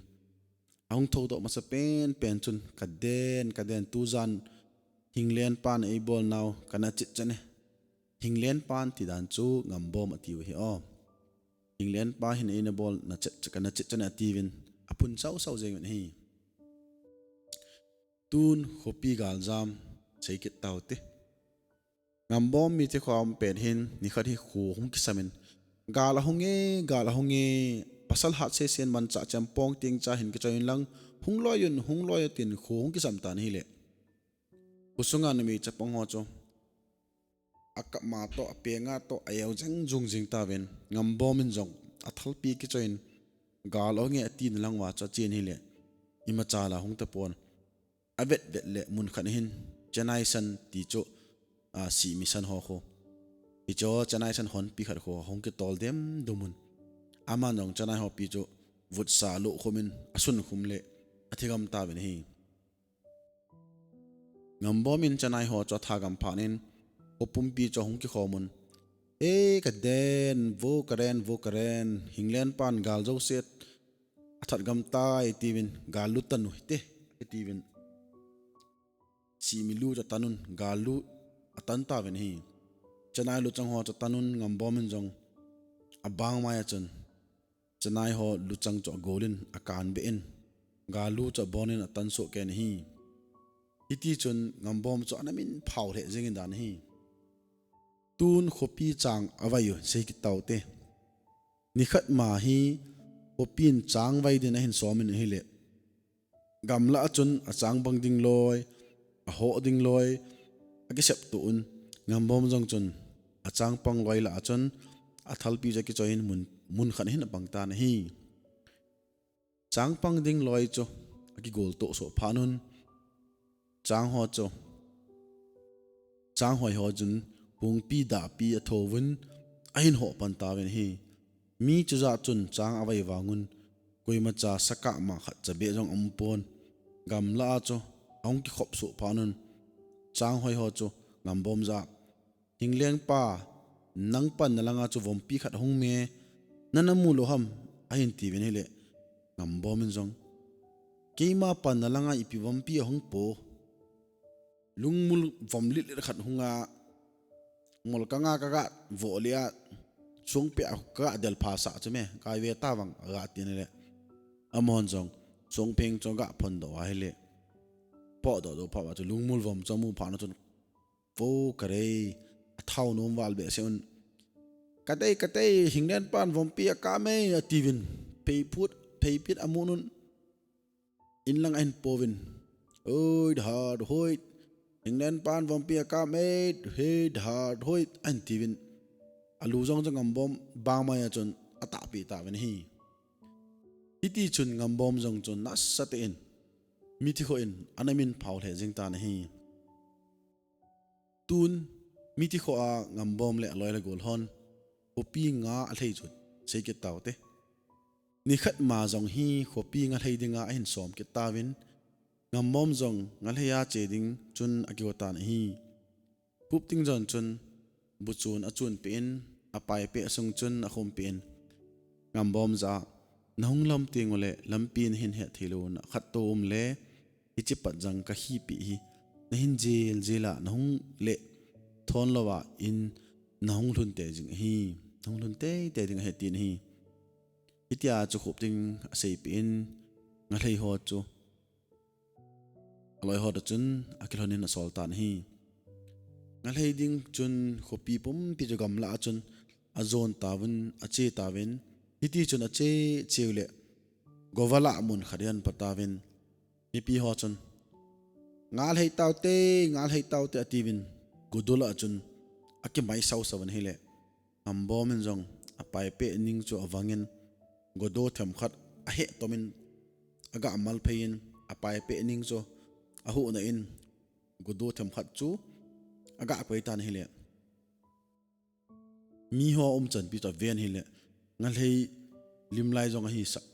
ahung thoudoh masapen pen chun, kaden, kaden, tujan hinglen pan eibolnau kana chet chan e. Hinglen pan tidan chu Ngambom atiu ahi o. Hinglen pa hin eina bolna chet, kana chet chan e atiuvin, aphun sausau jeng uvin ahi. Tun khopi galjam sei kit tau te. Ngambom mite kho a um pet hin nikhat hi kho hung kisam in, "Gal ahung e, gal ahung e, pasal hat sesen manchah chempong tieng cha hin kichoi in lang, hung loi un, hung loi un," tin kho hung kisam tan ahile, khosunga numei chapang ho chu akap ma toh, apenga toh, a-eu jeng jung jing tauvin, Ngambom in jong athalpi kichoi in, "Gal ahung e," ati na lang uva chu achen ahile, imacha la hung tapon. Avet vet le mun khat hin Chennai San ti chu, a, simi san ho kho. Hicho Chennai San honpi khat kho hung kitol dem dum un, aman jong Chennai hopi chu vutsa luh khum in asun khum le athigam tauvin ahi. Ngambom in Chennai ho chu athagam phat in, kho pumpi chu ahung kikhom un, "E, ka den, vo ka den, vo ka den, Hinglen pan gal jouse athat gam tai," tiuvin, "Gal lu tan u hite," tiuvin, simi lu chu atan un, gal lu atan tauvin ahi. Chennai luchang ho chu atan un, Ngambom in jong abang mai a chun Chennai ho luchang chu agol in akan beh in, gal lu chu abon in atan soh kei in ahi. Hiti chun Ngambom chu ana min phao lheh jeng in dan ahi. Tun khopi chang avai u sei kit tau te. Nikhat ma hi khopin chang vai din ahin som in ahile, gamla a chun achang pang ding loi, ahoh ding loi akisep to un, Ngambom jong chun achang pang loi lah a chun athalpi chu akichoi in mun, mun khat hin apang tan ahi. Chang pang ding loi chu akigol to soh phat un, chang ho chu, chang hoi ho chun hungpi dahpi atho uvin ahin hoh pan tauvin ahi. Mi chujat chun chang avai vang un, koima cha sakah ma khat cha beh jong aum pon. Gamla a chu ahung kikhop soh phat un, chang hoi ho chu Ngambom jah a, "Hingleng pa, nang panna langa chu vompi khat ahung me, nana mu lou ham?" ahin tiuvin ahile, Ngambom in jong, "Keima panna langa ipi vompi ahung po? Lungmul vom lit lit khat hunga, ngol kanga kaga voh le a, songpeh a kaga del pha sah chu me, kave ta vang," aga tin ahile, amahon jong songpheng chu aga phondoh ahile, potdoh doh phat uva chu lungmul vom chu amu phat un chun, "Vo ka dei, athao nom val behseh un, ka dei, ka dei, Hinglen pan vompi akap e," atiuvin, pheiphut, pheipit amun un, in lang ahin pouvin, "Oi, dhat hoit, Hinglen pan vompi akap e, hei, dhat hoit," ahin tiuvin, alu jong chu Ngambom bang mai a chun atahpi tauvin ahi. Hiti chun Ngambom jong chun nasatah in mithi kho in ana min phao lheh jeng tan ahi. Tun mithi kho a Ngambom le aloi le agol hon khopi nga alhei chu sei kit tau te. Nikhat ma jong hi khopi nga lhei dinga ahin som kit tauvin, Ngambom jong nga lhei a che ding chun akigo tan ahi. Khupting jon chun buchun achun peh in, apaipeh sung chun akhum peh in, Ngambom jah a, "Nahung lam teng ule lampi nahin het thei lou na khat to um le, hiche pat jang kakhipeh hi nahin jel jel a nahung le thon lou a in nahung lhun tei jing ahi, nahung lhun tei tei ding ahi," tin ahi. Hitia chu khupting aseipeh in, nga lhei ho chu aloi ho toh chun akilhon in asol tan ahi. Nga lhei ding chun khopi pumpi chu gamla a chun ajon tauvin, ache tauvin, hiti chun ache cheu le, gova lah mun khat hi ahin pha tauvin, mipi ho chun, "Nga lhei tau te, nga lhei tau te," atiuvin, godo lah a chun akimai sau sau in ahile, Ngambom in jong apaipeh ning chu avang in, godo themkhat aheh tom in, aga mal phei in, apaipeh ning chu ahuhna in, godo themkhat chu aga koi tan ahile, miho umchan pi chu aven ahile, nga lhei lim lai jong ahi sah,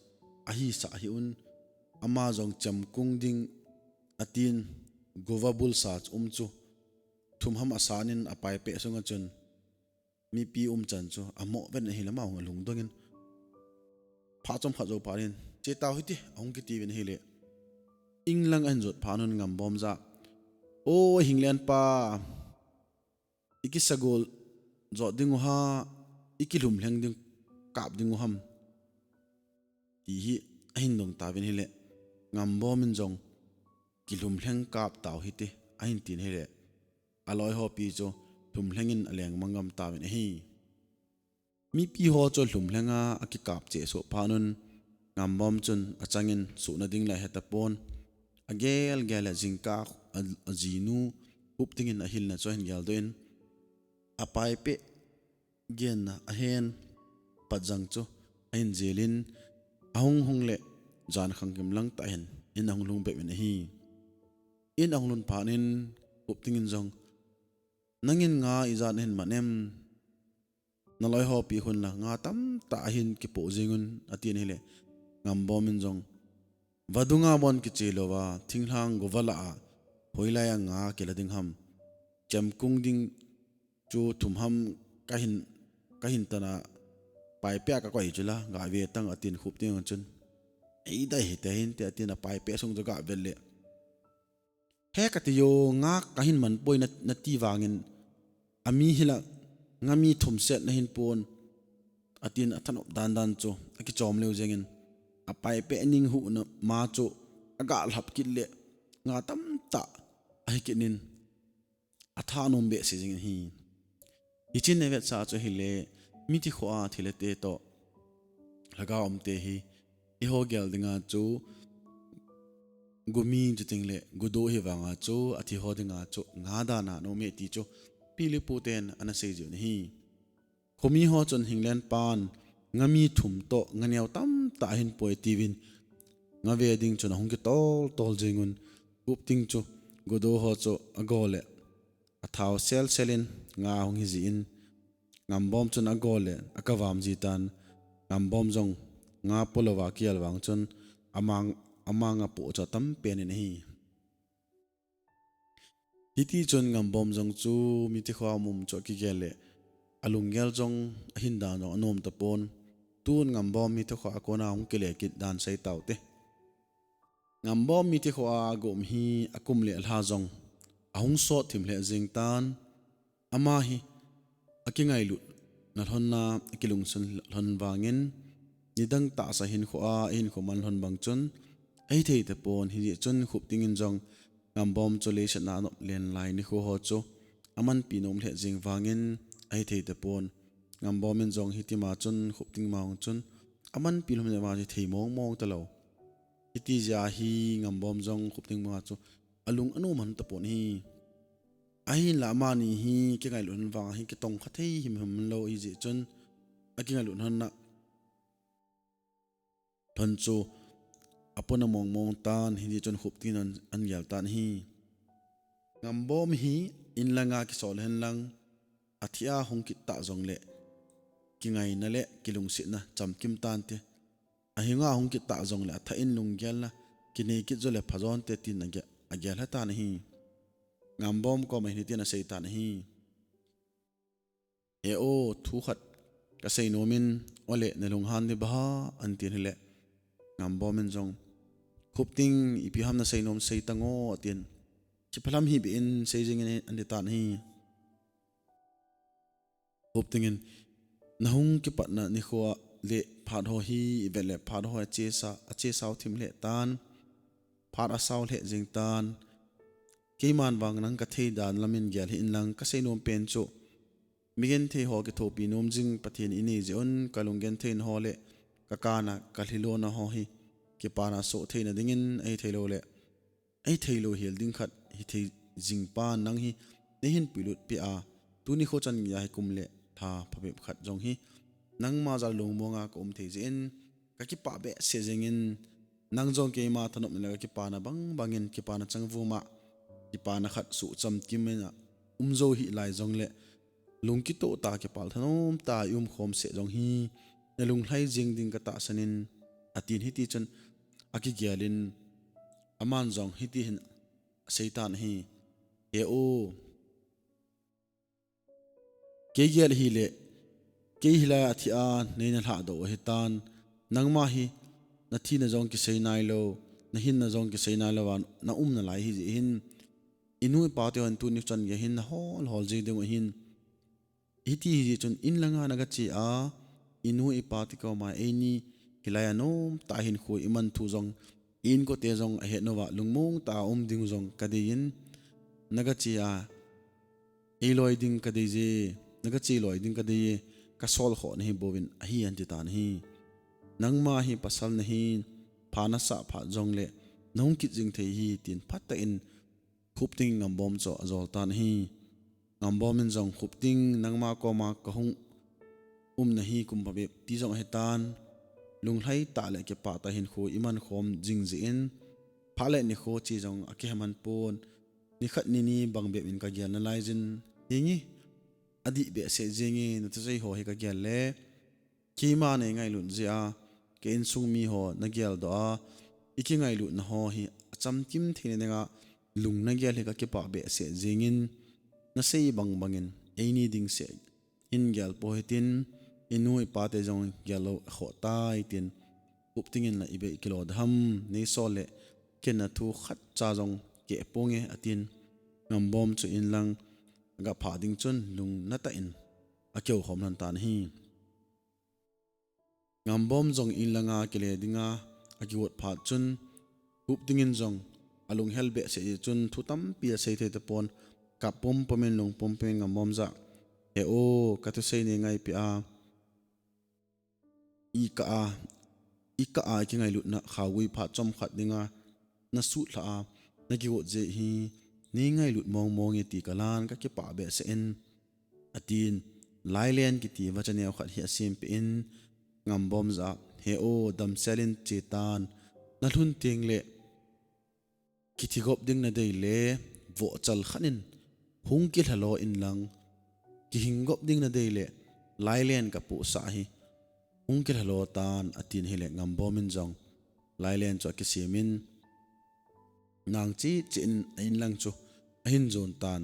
ahi sah ahi un, ama jong chemkung ding atin, gova bulsa chu um chu thum ham asan in apaipeh sunga chun, mipi umchan chu amoh ven ahile, ama jong alungdong in, phat chomkhat jou phat in, "Che tau hite," ahung kiti uvin ahile, in lang ahin jot phat un Ngambom jah a, "O Hinglen pa, ikisagol jot ding u ham, ikilhum lheng ding, kap ding u ham?" ti hi ahin dong tauvin ahile, Ngambom in jong kilhumlheng kap tau hite, ahin tin ahile, aloi hopi chu lhumlheng in aleng mang ngam tauvin ahi. Mipi ho chu lhumlheng a akikap cheh soh phat un, Ngambom chun achangin suhna ding la heta pon, agel gel le jingkah a, ajinu Khupting in ahilna chu ahin geldoh in, apaipeh genna ahen patjang chu ahin jel in, ahung hung le jan khangkim lang tah hin in ahung lhung bep in ahi. In ahung lhun phat in Khupting in jong, "Nangin nga ijat nahin man em? Naloi hopi hun la nga tamtah ahin kipoh jing un," atin ahile, Ngambom in jong, "Vadung a bon kiche louva, thinglhang gova lah a, hoilai a nga kila ding ham? Chemkung ding chu thum ham kahin, kahin tan a, paipeh a kakoi chu la, gave tang," atin Khupting chun, "Eidai hite hinte," atin apaipeh sung chu agah vet le, "He kati o, nga kahin man poi na, nati vangin, ami hi la nga mi thum set nahin pon," atin athanop dan dan chu akichom leu jengin, apaipeh ning huhna ma chu agah lhap kit le, nga tamtah ahi kit in, athanom behseh jengin ahi. Hiche in avetsah chu ahile, mithi khoa thilha te toh lhagao um te hi, eiho gel dinga chu gumi chuteng le gudo hi vanga chu athi ho dinga chu nga dan a anom e ti chu pi le pu ten ana sei jiu ahi. Khomi ho chun Hinglen pan nga mi thum toh nga neo tamtah ahin poi tiuvin, nga ve ding chun ahung kitol tol jing un, Khupting chu gudo ho chu agol le, athao sel sel in nga ahung hi jin, Ngambom chun agol le akavam ji tan, Ngambom jong nga po louva akial vang chun, amang, amang apoh chu atam pen in ahi. Hiti chun Ngambom jong chu mithi khoa um um chu akigel le, alunggel jong ahin dan jong anom tapon. Tun Ngambom mithi khoa a kona hung kile kit dan sei taute. Ngambom mithi khoa a agom hi akum le alha jong ahung sot thim lheh jeng tan. Ama hi akingailut na lhon a, akilungsun lhon vangin, nidang tahsa hinkhoa ahinkho man lhon bang chun ahithei tapon, hijeh chun Khupting in jong Ngambom chu leiset a anop len lai nikho ho chu amanpi nom lheh jeng vangin ahithei tapon. Ngambom in jong hitima chun Khupting ma hung chun amanpi lhon jeh vang chu thei mong mong talou. Hiti jeh a hi Ngambom jong Khupting ma chu alung anom hon tapon ahi. Ahinla amani hi kingailut hon vang a hi kitong kha thei himhim lou ahijeh chun akingailut hon a lhon chu apona mong mong tan, hijeh chun Khupting in an gel tan ahi. Ngambom hi in langa kisol hen lang, athi a hung kit tah jongle kingaina le kilungsetna chamkim tante. Ahinga hung kit tah jongle athah in lunggelna kinei kit jongle pha jonte tin agel, agel lha tan ahi. Ngambom koma hin hitin asei tan ahi. He o, thu khat kasei nom in, ole nalunghan ding ba, atin ahile, Ngambom in jong, Khupting, ipi ham nasei nom sei tan o, atin. Kiphalam hih beh in sei jing in, ati tan ahi. Khupting in, nahung kipatna nikho le phat ho hi ivet le phat ho achesa, achesau thim lheh tan, phat asau lheh jing tan. Keiman vang nang kathei dan lamin gel hih in lang, kasei nom pen chu, migenthei ho kithopi nom jing Pathen inei jeh un, kalunggenthei na ho le kakana, kalhilona ho hi kipana soh theina dingin, ahithei lou le ahithei lou hel ding khat hithei jing pa nang hi neihin puilut peh a, tuni kho chan geiya hi kum le lha phabep khat jong hi nangma jal lungmonga kaum thei jeh in, kakipah behseh jengin, nang jong keima thanopna le kakipana bang bangin, kipana changvuma, kipana khat suh chamkim in a um jou hih lai jongle, lungkitoh tah kipal thanom tah a i umkhom seh jong hi nalunglhai jing ding katahsan in, atin hiti chun akigel in, aman jong hiti hin asei tan ahi. He o, kei gel hile, kei hilai a thi a neina lhahdoh ahitan, nangma hi nathina jong kisei nailou, nahinna jong kisei nailou a naumna lai hijeh hin, inu ipa te hon tuni chan geiya hin nahol hol jing ding u ahin, hiti hijeh chun in langa nagache a, inu ipa te koma eini hilai a nomtah a hinkho iman thu jong inkote jong ahet nova lungmong tah a um ding jong kadei in, naga che a, eiloi ding kadei je, naga che loi ding kadei e, kasol khoh nahi bouvin ahi, ati tan ahi. Nangma hi pasal nahi, pha nasah phat jongle nahung kit jing thei hi, tin phatah in Khupting in Ngambom chu ajol tan ahi. Ngambom in jong, Khupting, nangma koma kahung um nahi kum phabep ti jong ahitan, lunglhai tah le kipah tah hinkho iman khom jing jeh in, phat le nikho che jong akiheman pon, nikhat nini bang bep in kagel nalai jin, hinge, adih behseh jenge, nathusei ho hi kagel le, keima neingailut jeh a, ka insung mi ho nageldoh a, ikingailutna ho hi achamkim theina dinga lung nagel hi kakipah behseh jengin, nasei bang bangin eini ding seh hin gel pou hitin, inu ipa te jong gel lou akhoh tai tin, Khupting in la, ipi kilo ding ham, neisol le ken na thu khatcha jong keh ponge, atin, Ngambom chu inlang aga phah ding chun lungna tah in akihou khom lhon tan ahi. Ngambom jong inlanga kile dinga akigot phat chun, Khupting in jong alunghel behseh jeh chun thu tampi asei thei tapon, kap pumpum in, lung pumpum in Ngambom jah, He o, kathusei neingaipi a, ikah a, ikah a ikingailutna khaogui phat chomkhat dinga nasutlhah a nakigot jeh hi neingailut mong mong e ti kalan, kakipah behseh in, atin, lailen kiti vacha neo khat hi asempeh in, Ngambom jah a, He o, damsel in che tan, nalhun tengle kithigop ding nadei le vohchal khat in hung kilhalo inlang, kihinggop ding nadei le lailen kapohsah hi hung kilhalo tan, atin ahile Ngambom in jong lailen chu akisem in, nang cheh cheh in a inlang chu ahin jon tan.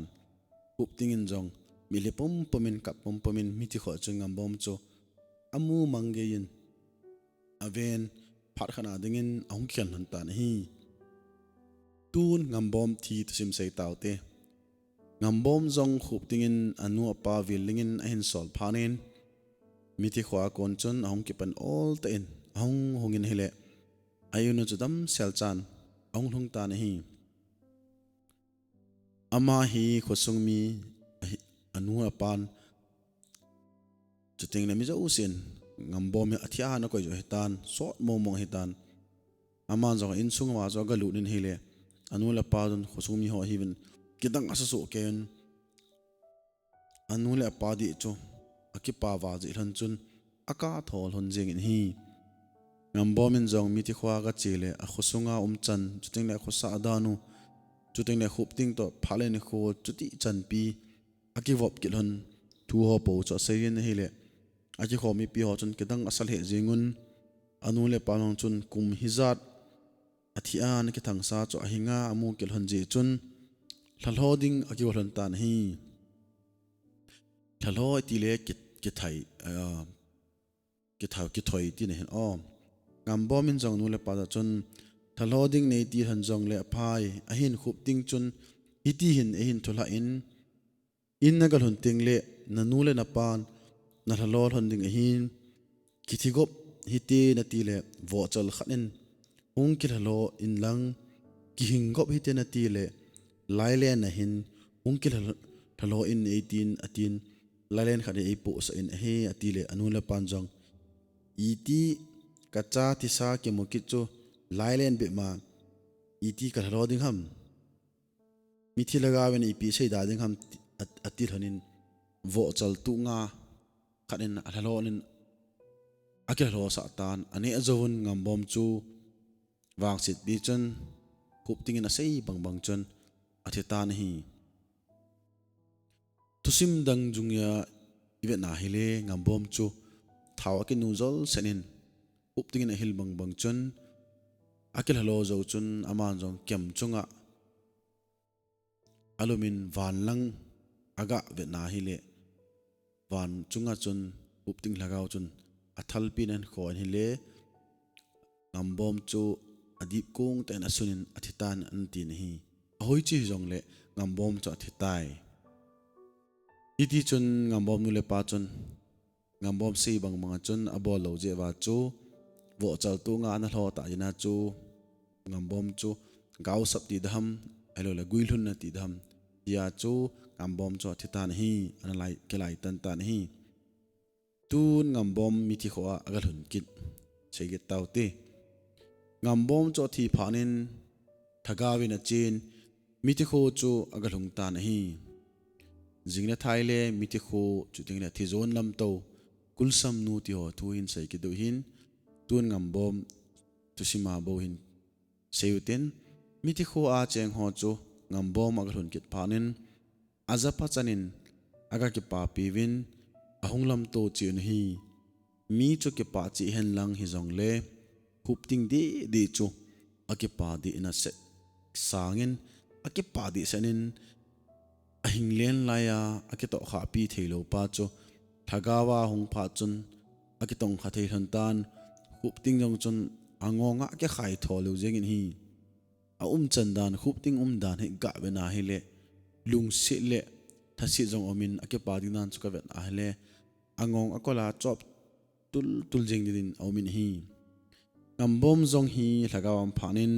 Khupting in jong mitlhi pumpum in, kap pumpum in mithi khoh chun Ngambom chu amu mang gei in aven, phat khat na dingin ahung kikhen lhon tan ahi. Tun Ngambom thi thusim sei taute. Ngambom jong Khupting in anu apa vil dingin ahin sol phat in, mithi khoh a kon chun ahung kipan ol tah in ahung hung in ahile, a-inu chu damsel chan ahung lhung tan ahi. Ama hi khosung mi ahi, anu apan, chutengle mi jousen Ngambom hi athi a ana koi joh ahitan, sot mong mong ahitan. Aman jong insung uva chu aga lut in ahile, anu le apa chun khosung mi ho ahiuvin kidang asa soh kei in, anu le apa dih chu akipa val jeh lhon chun akap tho lhon jeng in ahi. Ngambom in jong mithi khoh a aga che le akhosunga um chan, chutengle akhosah dan u, chutengle Khupting toh phat le nikho chuti chanpi akivop kit lhon thu ho po chu asei in ahile, akikhom mipi ho chun kidang asa lheh jeng un, anu le apa jong chun kum hijat athi a ana kithangsa chu ahinga amu kit lhon jeh chun lhalho ding akigol lhon tan ahi. Lhalho itile ki, kithai, ah, kithai, kithoi tina ahin, o. Ngambom in jong anu le apa jah chun, lhalho ding neiti lhon jongle aphai, ahin Khupting chun hiti hin eihin thulhah in, in naga lhun tengle nanu le napan nalhalho lhon ding ahin, kithigop hite nati le vohchal khat in hung kilhalho inlang, kihinggop hite nati le lailen a hin hung kilhalho in eitin, atin, lailen khat hi eipohsah in ahi, ati le anu le apan jong, iti, kacha thisa kimu kit chu lailen bep ma, iti kalhalho ding ham, mithi lhagao in ipi seida ding ham, ati, ati lhon in, vohchal tuh nga khat in alhalho in akilhalho sah tan, aneh jouvun Ngambom chu vangsetpi chun Khupting in asei bang bang chun athi tan ahi. Thusim dang dunga ivet na hile Ngambom chu thao akinu jolseh in, Khupting in ahil bang bang chun akilhalho jou chun aman jong kem chunga alum in van lang aga vet na hile, van chunga chun Khupting lhagao chun athalpi in ahin kho in ahile, Ngambom chu adip kong tah in asun in athi tan ana ti ahi. Ahoi chu hijongle Ngambom chu athi tai. Hiti chun Ngambom nu le pa chun Ngambom sei bang bang a chun abol lou jeh uva chu vohchal tuh nga ana lho ta jeh a chu Ngambom chu gaosap ti daham, ahilou le guilhunna ti daham, tia chu Ngambom chu athi tan ahi, ana lai, kilai tan tan ahi. Tun Ngambom mithi khoa agalhun kit. Seikit taute. Ngambom chu athi phat in lhagao in achen, mithi kho chu agalhung tan ahi. Jing le thai le mithi kho, chuteng le thijon lamto, kulsam nu ti ho thu hin seikit diu hin, tun Ngambom thusima bou hin seiyu tin, mithi khoa cheng ho chu Ngambom agalhun kit phat in, ajapha chan in agakipapi uvin, ahung lamto cheh un ahi. Mi chu kipah cheh hen lang hijongle, Khupting didi chu akipa dihna set sangin, akipa dih set in, ahing len laiya akitohkhahpi theilou pa chu lhagao a hung phat chun akitongkha thei lhon tan, Khupting jong chun angonga akikhai tho lou jeng in ahi. Aumchan dan, Khupting umdan hi gavet na hile, lungset le thaset jong aumin, akipa ding dan chu kavet na hile, angong akola chop tultul jeng din aumin ahi. Ngambom jong hi lhagao a um phat in,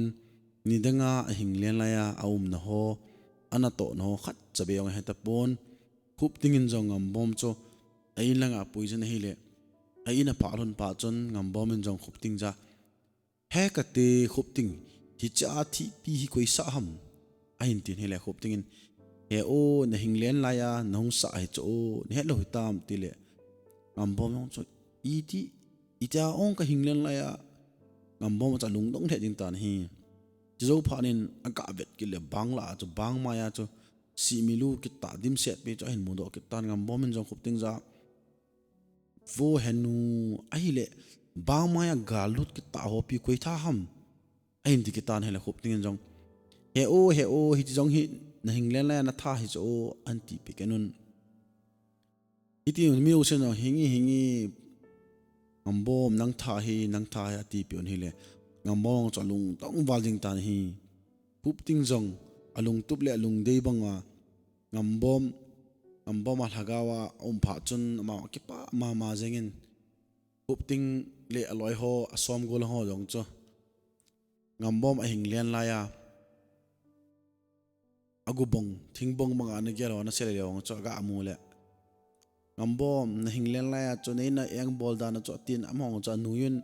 nidanga ahing len laiya aumna ho, anatohna ho khatcha beh jong ahetapon. Khupting in jong Ngambom chu a-in langa apuijin ahile, a-in aphah lhon phat chun Ngambom in jong Khupting jah a, "He kati Khupting, hichea thihpi hi koisah ham?" ahin tin hile, Khupting in, "He o, nahing len laiya nahung sah hi chu o, nahet lou hitam?" tile, Ngambom jong chu, "Iti, itia ong kahing len laiya?" Ngambom chu alungdong lheh jing tan ahi. Chujou phat in agavet kit le, bang lah a chu, bang maiya chu sihmilu kitah dimset pi chu ahin mudoh kit tan, Ngambom in jong Khupting jah a, "Vo henu, ahile bang maiya galut kitah hopi koi tha ham?" ahin ti kit tan hile, Khupting in jong, "He o, he o, hiti jong hi nahing len laiya natha hi chu o," ahin tipeh kit un. Hiti mi jousen jong, "Hinge, hinge, Ngambom, nang tha hi, nang tha hi," atipeh un hile, Ngambom chu alungdong val jing tan ahi. Khupting jong alungtup le alungdei banga, Ngambom, Ngambom a lhagao a aum phat chun ama akipah mama jeng in, Khupting le aloi ho, asom gol ho jong chu Ngambom ahing len laiya agubong, thingbong banga ana gel ho, ana sel le jong chu aga mu le, "Ngambom, nahing len laiya chu neina eng bol dan a chu," atin, amahon chu anuiyun,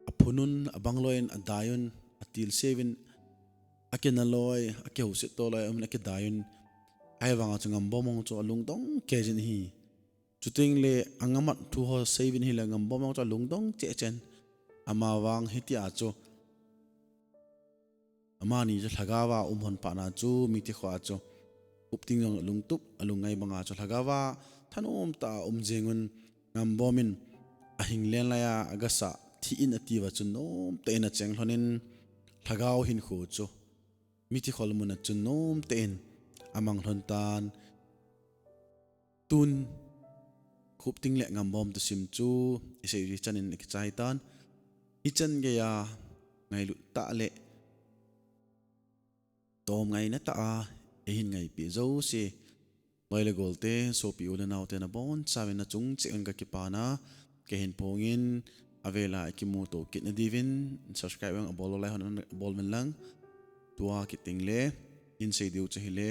aphunun, abang loiyin, adaiun, atilseuvin, akinaloi, akihouset to loiya umin, akidaiun. Ahivanga chu Ngambom jong chu alungdong kei jin ahi. Chuteng le angamat thu ho seiyun hile, Ngambom jong chu alungdong cheh chen. Amavang hitia chu amani chu lhagao a um lhon phat na chu, mithi khoa chu Khupting jong alungtup, alungngai banga chu lhagao a thanom tah a um jeng un, Ngambom in ahing len laiya agasah thih in atiuva chun nomtah in acheng lhon in, lhagao hinkho chu mithi kholmun a chun nomtah in amang lhon tan. Tun Khupting le Ngambom thusim chu isei u hichan in akichai tan. Hichan geiya ngailut tah le tomngaina tah a eihin ngaipeh jouse, loi le golte, sopi u le naote, nabonchauvin nachung cheh un kakipana, keihin phongin, avela ikimuto kit nadiuvin, subscribe jong abol lou lai hon abol uvin lang. Tua kit teng le, hin sei diu chu hile,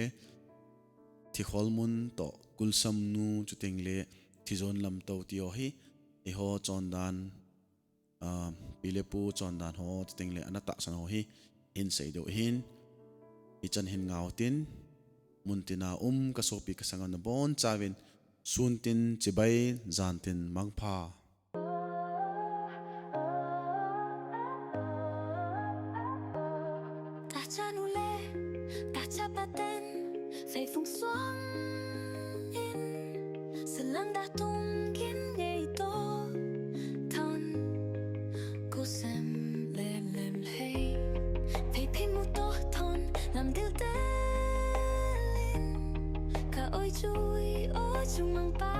thikholmun toh kulsamnu, chuteng le thijon lamto ti ho hi, eiho chondan, ah, pi le pu chondan ho, chuteng le ana tahsan ho hi hin sei diu ahin, hichan hin ngau tin, muntina um kasopi kasangam nabonchauvin, sun tin chibai, jan tin mangpha. Tahcha nu le tahcha pa ten, feifung suang in, salam da tum gin ngei to, thon, ko sem lem lem lhei, phei phei mu to thon, lam dil del in, ka oi chui, oi chung mang pa.